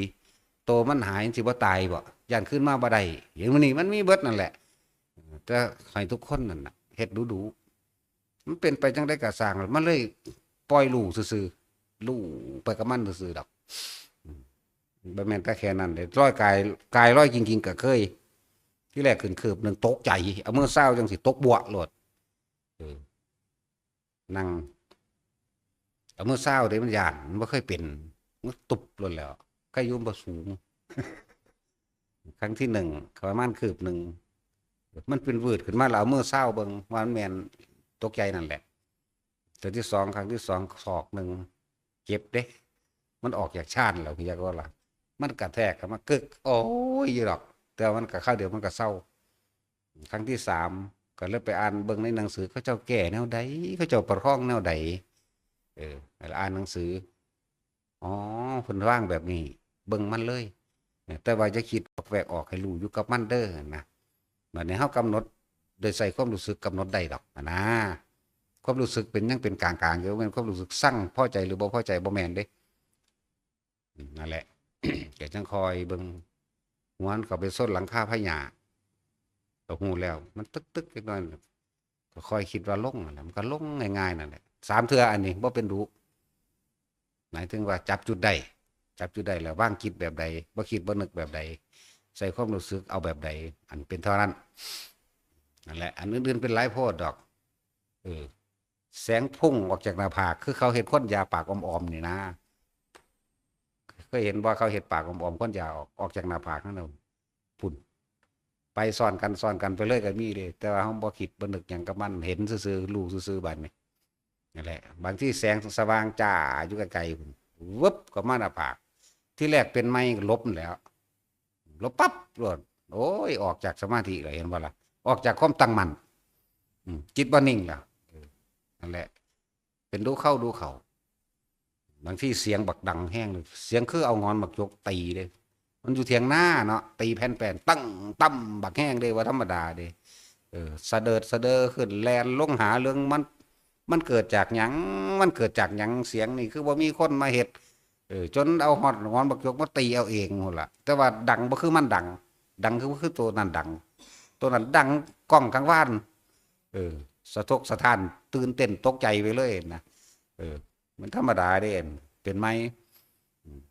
โตมันหายมันสิบ่ตายบ่ ย้านคืนมาบ่ได้ อย่างมื้อนี้มันมีเบิดนั่นแหละ เออ แต่ให้ทุกคนนั่นน่ะ เฮ็ดดูๆ มันเป็นไปจั่งใดก็ซ่าง มันเลยปล่อยรู้ซื่อๆ รู้ไปกับมันซื่อๆดอก อืม บ่แม่นแต่แค่นั้นเด้ ลอยกาย กายลอยจริงๆ ก็เคย ที่แรกขึ้นคืบหนึ่งตกใจ เอามือซาวจั่งซี้ ตกบั้วโลด เออ นั่ง เอามือซาวเด้ มันย้าน มันบ่เคยเป็น มันตุบโลดแล้ว ใครอยู่มันบ่สูง ครั้งที่หนึ่ง ประมาณคืบหนึ่ง มันเป็นวืดขึ้นมา แล้วเอามือซาวเบิ่งว่ามันแม่น ตกใจนั่นแหละ เทื่อที่สอง ครั้งที่สอง ศอกหนึ่ง เจ็บเด้ มันออกจากฌานแล้ว อยากว่าล่ะ มันกระแทกเข้ามากึก โอ้ย อยู่ดอก แต่ว่ามันก็คราวเดียวมันก็เซา ครั้งที่สาม ก็เลยไปอ่านเบิ่งในหนังสือ เขาเจ้าแก้แนวใด เขาเจ้าประคองแนวใด เออ แล้วอ่านหนังสือ อ๋อ เพิ่นวางแบบนี้ เบิ่งมันเลย แต่ว่าอย่าคิดวอกแวกออก ให้รู้อยู่กับมันเด้อนะ บัดนี้เฮากำหนด โดยใช้ความรู้สึกกำหนดได้ดอกนะ ความรู้สึกเป็น ยังเป็นกลางๆ อยู่ บ่แม่นความรู้สึกซัง พอใจหรือบ่พอใจ บ่แม่นเด้ อืม นั่นแหละ ก็จั่งคอยเบิ่ง หัวมันเข้าไปชนหลังคาพญา ก็ฮู้แล้ว มันตึกๆ จักหน่อย ก็ค่อยคิดว่าลงนั่นแหละ มันก็ลงง่ายๆ นั่นแหละ สามเทื่อ อันนี้บ่เป็นดุ หมายถึงว่าจับจุดได้ จับจุดได้แล้ววางจิตแบบใด บ่คิดบ่นึกแบบใด ใช้ความรู้สึกเอาแบบใด อันเป็นเท่านั้น นั่นแหละ อันอื่นๆ เป็นหลายโพดดอก เออ แสงพุ่งออกจากหน้าผาก คือเขาเฮ็ดคนยาปากอ่อมๆ นี่นะ เคยเห็นบ่ เขาเฮ็ดปากอ่อมๆ คนยาออก ออกจากหน้าผากนั่นน่ะ พุ้น ไปซ้อนกัน ซ้อนกันไปเลยก็มีเด้ แต่ว่าเฮาบ่คิดบ่นึกหยังกับมัน เห็นซื่อๆ รู้ซื่อๆ บัดนี้ นั่นแหละ บางทีแสงสว่างจ้าอยู่ไกลๆ พุ้น วึบ เข้ามาหน้าผาก ที่แรกเป็นไมค์หลบนั่นแหล้ว หลบปั๊บโลด โอ้ย ออกจากสมาธิแล้ว เห็นบ่ล่ะ ออกจากความตั้งมั่น อืม จิตบ่นิ่งแล้ว เออ นั่นแหละ เป็นดูเข้าดูเข้า บางทีเสียงบักดังแฮงเลย เสียงคือเอาหงอนบักจกตีเลย มันอยู่เถียงนาเนาะ ตีแผ่นแป้น ตั้ง ตั้ม บักแฮงเด้ บ่ธรรมดาเด้ เออ สะเดิดสะเดอขึ้น แล่นลงหาเรื่องมัน มันเกิดจากหยัง มันเกิดจากหยัง เสียงนี่คือบ่มีคนมาเฮ็ด เออ จนเอาฮอดหงอนบักจกมาตีเอาเองพุ้นล่ะ แต่ว่าดังบ่คือมันดัง ดังคือ คือตัวนั้นดัง ตัวนั้นดังก้องกังวาน เออ สะทกสะท้าน ตื่นเต้นตกใจไปเลยนะ เออ มันธรรมดาเด้ เป็นไหม อืม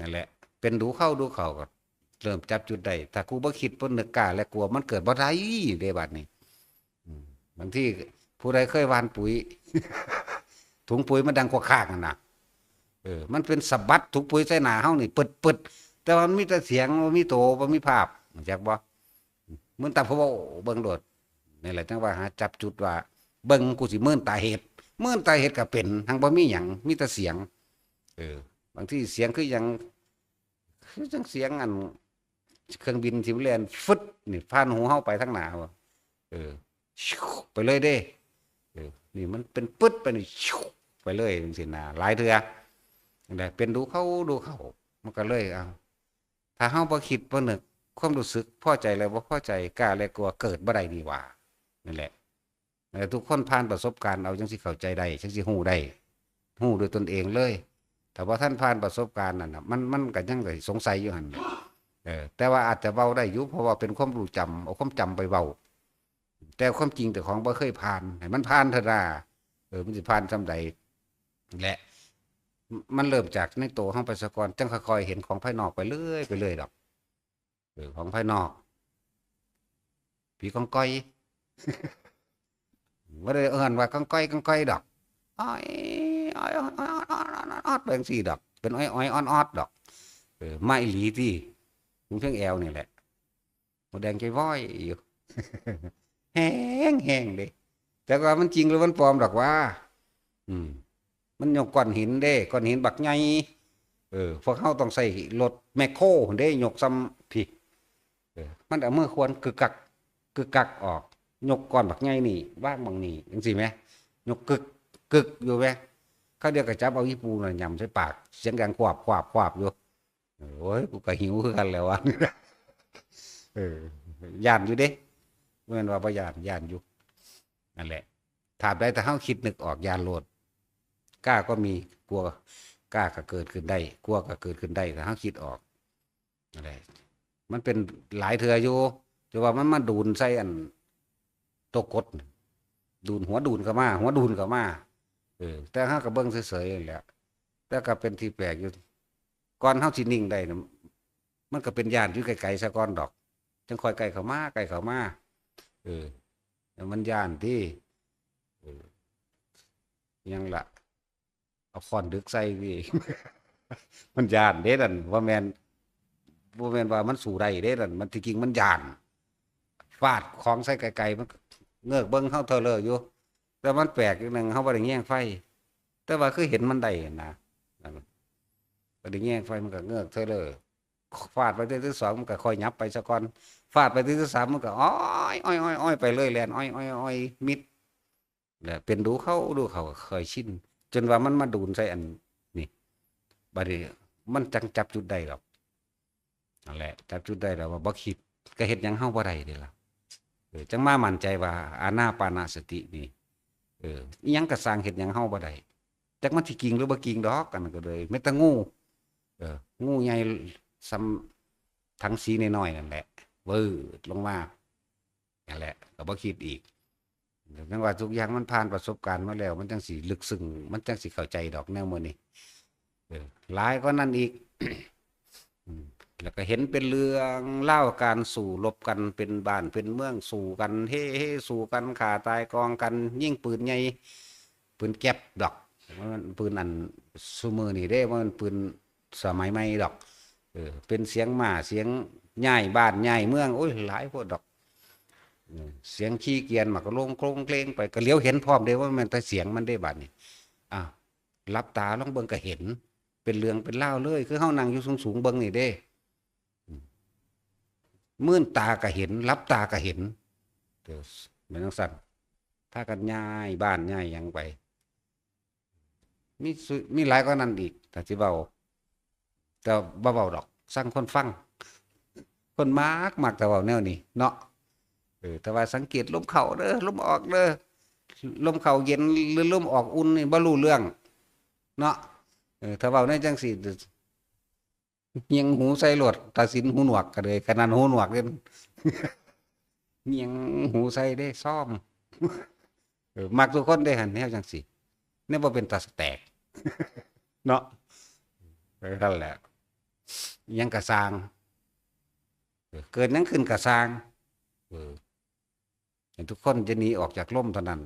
นั่นแหละ เป็นดูเข้าดูเข้าก็เริ่มจับจุดได้ ถ้ากูบ่คิดบ่นึกกล้าและกลัว มันเกิดบ่ได้เด้บัดนี้ อืม บางทีผู้ใดเคยหว่านปุ๋ย ถุงปุ๋ยมันดังควักคากนั่นน่ะ เออ มันเป็นสะบัดถุงปุ๋ยใส่หน้าเฮานี่ ปึดๆ แต่ว่ามันมีแต่เสียง บ่มีโต บ่มีภาพ รู้จักบ่ เหมือนตาพะโว้เบิ่งโลด นี่แหละจั่งว่าหาจับจุดว่า เบิ่งกูสิเมินตาเฮ็ด เมินตาเฮ็ดก็เป็น หังบ่มีหยัง มีแต่เสียง เออ บางทีเสียงคือหยัง คือจั่งเสียงอัน เครื่องบินที่มันแล่นฟึดนี่ ผ่านหูเฮาไปทางหน้าว่ะ เออ ไปเลยเด้ เออ นี่มันเป็นปึ๊ดไปนี่ ไปเลยจั่งซี้นะ หลายเทื่อ จั่งใด เป็นดูเข้าดูเข้า มันก็เลย เอา ถ้าเฮาบ่คิดบ่นึก ความรู้สึกพอใจและบ่พอใจ กล้าและกลัว เกิดบ่ได้นี่หว่า นั่นแหละ เออ ทุกคนผ่านประสบการณ์เอาจั่งสิเข้าใจได้ จั่งสิฮู้ได้ ฮู้ด้วยตนเองเลย ถ้าบ่ทันผ่านประสบการณ์นั่นน่ะ มัน มันก็ยังได้สงสัยอยู่หั่น เออ แต่ว่าอาจจะเว้าได้อยู่ เพราะว่าเป็นความรู้จำ เอาความจำไปเว้า แต่ความจริงเจ้าของบ่เคยผ่าน ให้มันผ่านเถอะนะ เออ มันสิผ่านส่ำใด และ มันเริ่มจากในตัวเฮาไปซะก่อน จั่งค่อยๆเห็นของภายนอกไปเรื่อย ไปเรื่อยดอก เออ ของภายนอก ผีกองกอย บ่ได้เอิ้นว่ากองกอย กองกอยดอก อ้อย อ้อย อ้อย อ้อย อ้อย อ้อย อ้อย อ้อย ไปจั่งซี้ดอก เป็นอ้อย อ้อย อ้อน อ้อนดอก เออ มาอีหลีติ หึงเทิงแอวนี่แหละ มดแดงใจว้อยอยู่ แฮง แฮงเด้ แต่ว่ามันจริงหรือมันปลอมดอกวะ อืม มันยกก้อนหินเด้ ก้อนหินบักใหญ่ เออ พวกเฮาต้องใช้รถแมคโครเด้ ยกส่ำพี้ เออ มันเอามือขวนกึกกัก กึกกักออก ยกก้อนบักใหญ่นี่ วางหม่องนี่ จั่งซี้แหม ยกกึก กึกอยู่แหม คราวเดียวก็จับเอาอีปูนั่นหย่ำใส่ปาก เสียงดังควาบ ควาบ ควาบอยู่ โอ้ย กูก็หิวคือกันแหล้ววะ เออ ย้านอยู่เด้ บ่แม่นว่าบ่ย้าน ย้านอยู่ นั่นแหละ ตราบใดถ้าเฮาคิดนึกออก ย้านโลด กล้าก็มี กลัว กล้าก็เกิดขึ้นได้ กลัวก็เกิดขึ้นได้ ถ้าเฮาคิดออก นั่นแหละ มันเป็นหลายเทื่ออยู่ แต่ว่ามันมาดูนใส่อัน ตัวกดน่ะ ดูน หัวดูนเข้ามา หัวดูนเข้ามา เออ แต่เฮาก็เบิ่งเฉยๆนั่นแหละ แต่ก็เป็นที่แปลกอยู่ ก่อนเฮาสินิ่งได้น่ะ มันก็เป็นย้านอยู่ไกลๆซะก่อนดอก จั่งค่อยใกล้เข้ามา ใกล้เข้ามา เออ แล้วมันย้านติ เออ หยังล่ะ เอาค้อนดึกใส่ติ มันย้านเด้นั่น บ่แม่น บ่แม่นว่ามันสู้ได้เด้นั่น มันที่จริงมันย้าน ฟาดของใส่ไกลๆ มันก็เงือกเบิ่งเฮาเท่อเลออยู่ แต่มันแปลกอย่างหนึ่ง เฮาบ่ได้แยงไฟ แต่ว่าคือเห็นมันได้นะ นั่น บ่ได้แยงไฟ มันก็เงือกเท่อเลอ ฟาดไปเทื่อที่สอง มันก็ค่อยหยับไปซะก่อน ฟาดไปเทื่อที่สาม มันก็อ้อย อ้อย อ้อย อ้อย ไปเลย แล่นอ้อย อ้อย อ้อย มิด และเป็นดูเข้า ดูเข้า ก็ค่อยชิน จนว่ามันมาดูนใส่อันนี่ บัดนี้มันจั่งจับจุดได้ดอก นั่นแหละ จับจุดได้แล้วว่าบ่คิด ก็เฮ็ดหยังเฮาบ่ได้เด้ล่ะ เออ จั่งมามั่นใจว่าอานาปานสตินี่ เออ อิหยังก็ซ่างเฮ็ดหยังเฮาบ่ได้ จักมันสิจริงหรือบ่จริงดอก อันนั้นก็เลย แม้แต่งู เออ งูใหญ่ส่ำถังสีน้อยๆนั่นแหละ วืดลงมา นั่นแหละ ก็บ่คิดอีก จั่งว่าทุกอย่างมันผ่านประสบการณ์มาแล้ว มันจั่งสิลึกซึ้ง มันจั่งสิเข้าใจดอกแนวมื้อนี้ เออ หลายกว่านั้นอีก อืม แล้วก็เห็นเป็นเรื่องราวการสู้รบกัน เป็นบ้านเป็นเมืองสู้กัน เฮ้ เฮ้ สู้กัน ฆ่าตายกองกัน ยิงปืนใหญ่ ปืนแก๊ปดอก มันปืนอันซุมื้อนี้เด้ มันปืนสมัยใหม่ดอก เออ เป็นเสียงม้า เสียงย้ายบ้านย้ายเมือง โอ้ย หลายโพดดอก เออ เสียงขี่เกวียนมาก็โลงโคลงเคลงไป ก็เหลียวเห็นพร้อมเด้ ว่าแม่นแต่เสียงมันเด้ บัดนี้ อ้าว หลับตาลองเบิ่งก็เห็น เป็นเรื่องเป็นราวเลย คือเฮานั่งอยู่สูงๆเบิ่งนี่เด้ อืม มืนตาก็เห็น หลับตาก็เห็น เด้อ แม่นจั่งซั้น พากันย้ายบ้านย้ายหยังไป มีสุ มีหลายกว่านั้นอีก ถ้าสิเว้า แต่บ่เว้าดอก ซังคนฟัง คนมัก มักแต่เว้าแนวนี้เนาะ เออ แต่ว่าสังเกตลมเข้าเด้อ ลมออกเด้อ ลมเข้าเย็นหรือลมออกอุ่นนี่บ่รู้เรื่อง เนาะ เออ ถ้าเว้าในจั่งซี้ เงี่ยงหูใส่โลด ตัดสินหูหนวกก็เลย ขนาดหูหนวกเนี่ย เงี่ยงหูใส่เด้ ซ่อม เออ มักทุกคนได้หันแนวจังสิ เนี่ยบ่เป็นตาสแตก เนาะ เออ นั่นแหละ ยังกะซาง เออ เกิดหยังขึ้นกะซาง เออ ให้ทุกคนจะหนีออกจากลมเท่านั้น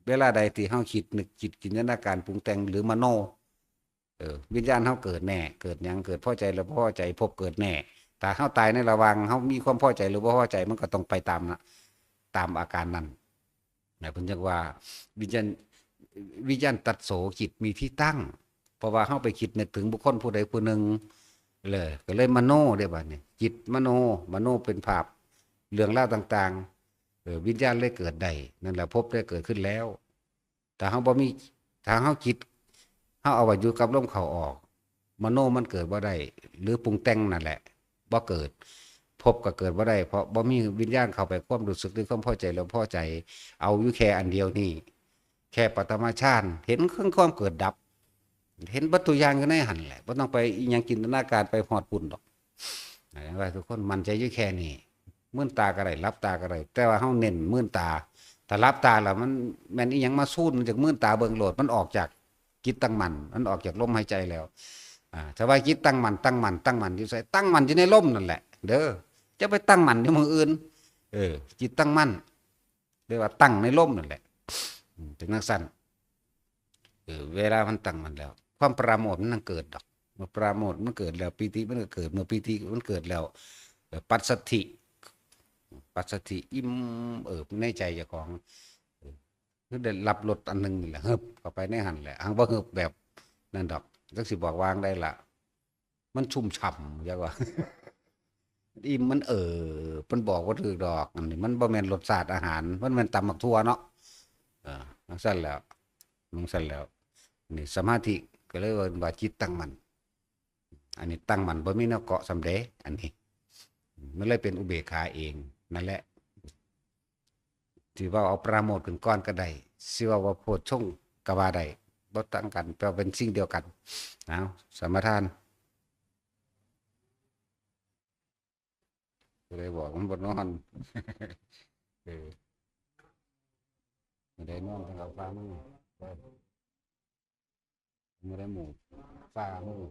เวลาใดที่เฮาคิดนึกจิตจินตนาการปรุงแต่งหรือมโน เออ วิญญาณเฮาเกิดแน่ เกิดหยัง เกิดพอใจหรือบ่พอใจ ภพเกิดแน่ ถ้าเฮาตายในระหว่างเฮามีความพอใจหรือบ่พอใจ มันก็ต้องไปตามนะ ตามอาการนั้น นะ เพิ่นจั่งว่า วิญญาณ วิญญาณตัสโส จิตมีที่ตั้ง เพราะว่าเฮาไปคิดนึกถึงบุคคลผู้ใดผู้หนึ่ง เลย ก็เลยมโนเด้บัดนี้ จิตมโน มโนเป็นภาพ เรื่องราวต่างๆ เออ วิญญาณเลยเกิดได้ นั่นแหละ ภพได้เกิดขึ้นแล้ว ถ้าเฮาบ่มี ถ้าเฮาจิต เฮาเอาไว้อยู่กับลมเข้าออก มโนมันเกิดบ่ได้ หรือปรุงแต่งนั่นแหละ บ่เกิด ภพก็เกิดบ่ได้ เพราะบ่มีวิญญาณเข้าไปความรู้สึกหรือความพอใจหรือบ่พอใจ เอาอยู่แค่อันเดียวนี่ แค่ปฐมฌาน เห็นเครื่องความเกิดดับ เห็นเบิดทุกอย่างอยู่ในหั่นแหละ บ่ต้องไปอิหยังจินตนาการไปฮอดปุ้นดอก นะ ว่าทุกคนมั่นใจอยู่แค่นี้ มืนตาก็ได้ หลับตาก็ได้ แต่ว่าเฮาเน้นมืนตา ถ้าหลับตาแล้วมันแม่นอิหยังมาซูน มันจากมืนตาเบิ่งโลด มันออกจากจิตตั้งมั่น มันออกจากลมหายใจแล้ว อ่า ถ้าว่าจิตตั้งมั่น ตั้งมั่น ตั้งมั่นอยู่ไส ตั้งมั่นอยู่ในลมนั่นแหละ เด้อ จะไปตั้งมั่นอยู่หม่องอื่น เออ จิตตั้งมั่น เรียกว่าตั้งในลมนั่นแหละ อืม เป็นจั่งซั้น เออ เวลามันตั้งมั่นแล้ว ความปราโมทย์มันนั่งเกิดดอก เมื่อปราโมทย์มันเกิดแล้ว ปีติมันก็เกิด เมื่อปีติมันเกิดแล้ว เออ ปัสสัทธิ ปัสสัทธิอิ่มเอิบในใจเจ้าของ เออ คือได้รับรสอันหนึ่งนี่แหละ เฮิบเข้าไปในหั่นแหละ หากบ่เฮิบแบบนั่นดอก จักสิบอกว่าจั่งใดล่ะ มันชุ่มฉ่ำ จักว่า อิ่ม มันเอิบ มันบอกบ่ถูกดอก อันนี้มันบ่แม่นรสชาติอาหาร มันแม่นตำบักถั่วเนาะ เออ จั่งซั้นแล้ว จั่งซั้นแล้ว นี่สมาธิก็เลยว่า ว่าจิตตั้งมั่น อันนี้ตั้งมั่นบ่มีแนวเกาะส่ำเด อันนี้ มันเลยเป็นอุเบกขาเอง นั่นแหละ สิเว้าเอาปราโมทย์ขึ้นก่อนก็ได้ สิเว้าว่าโพชฌงค์ก็ว่าได้ บ่ต่างกัน แปลว่าเป็นสิ่งเดียวกัน เอา สมาทาน ผู้ใดบอกมันบ่นอน เออ ผู้ใดนอนต้องเอาฟ้ามือ ผู้ใดหมู่ฟ้ามือ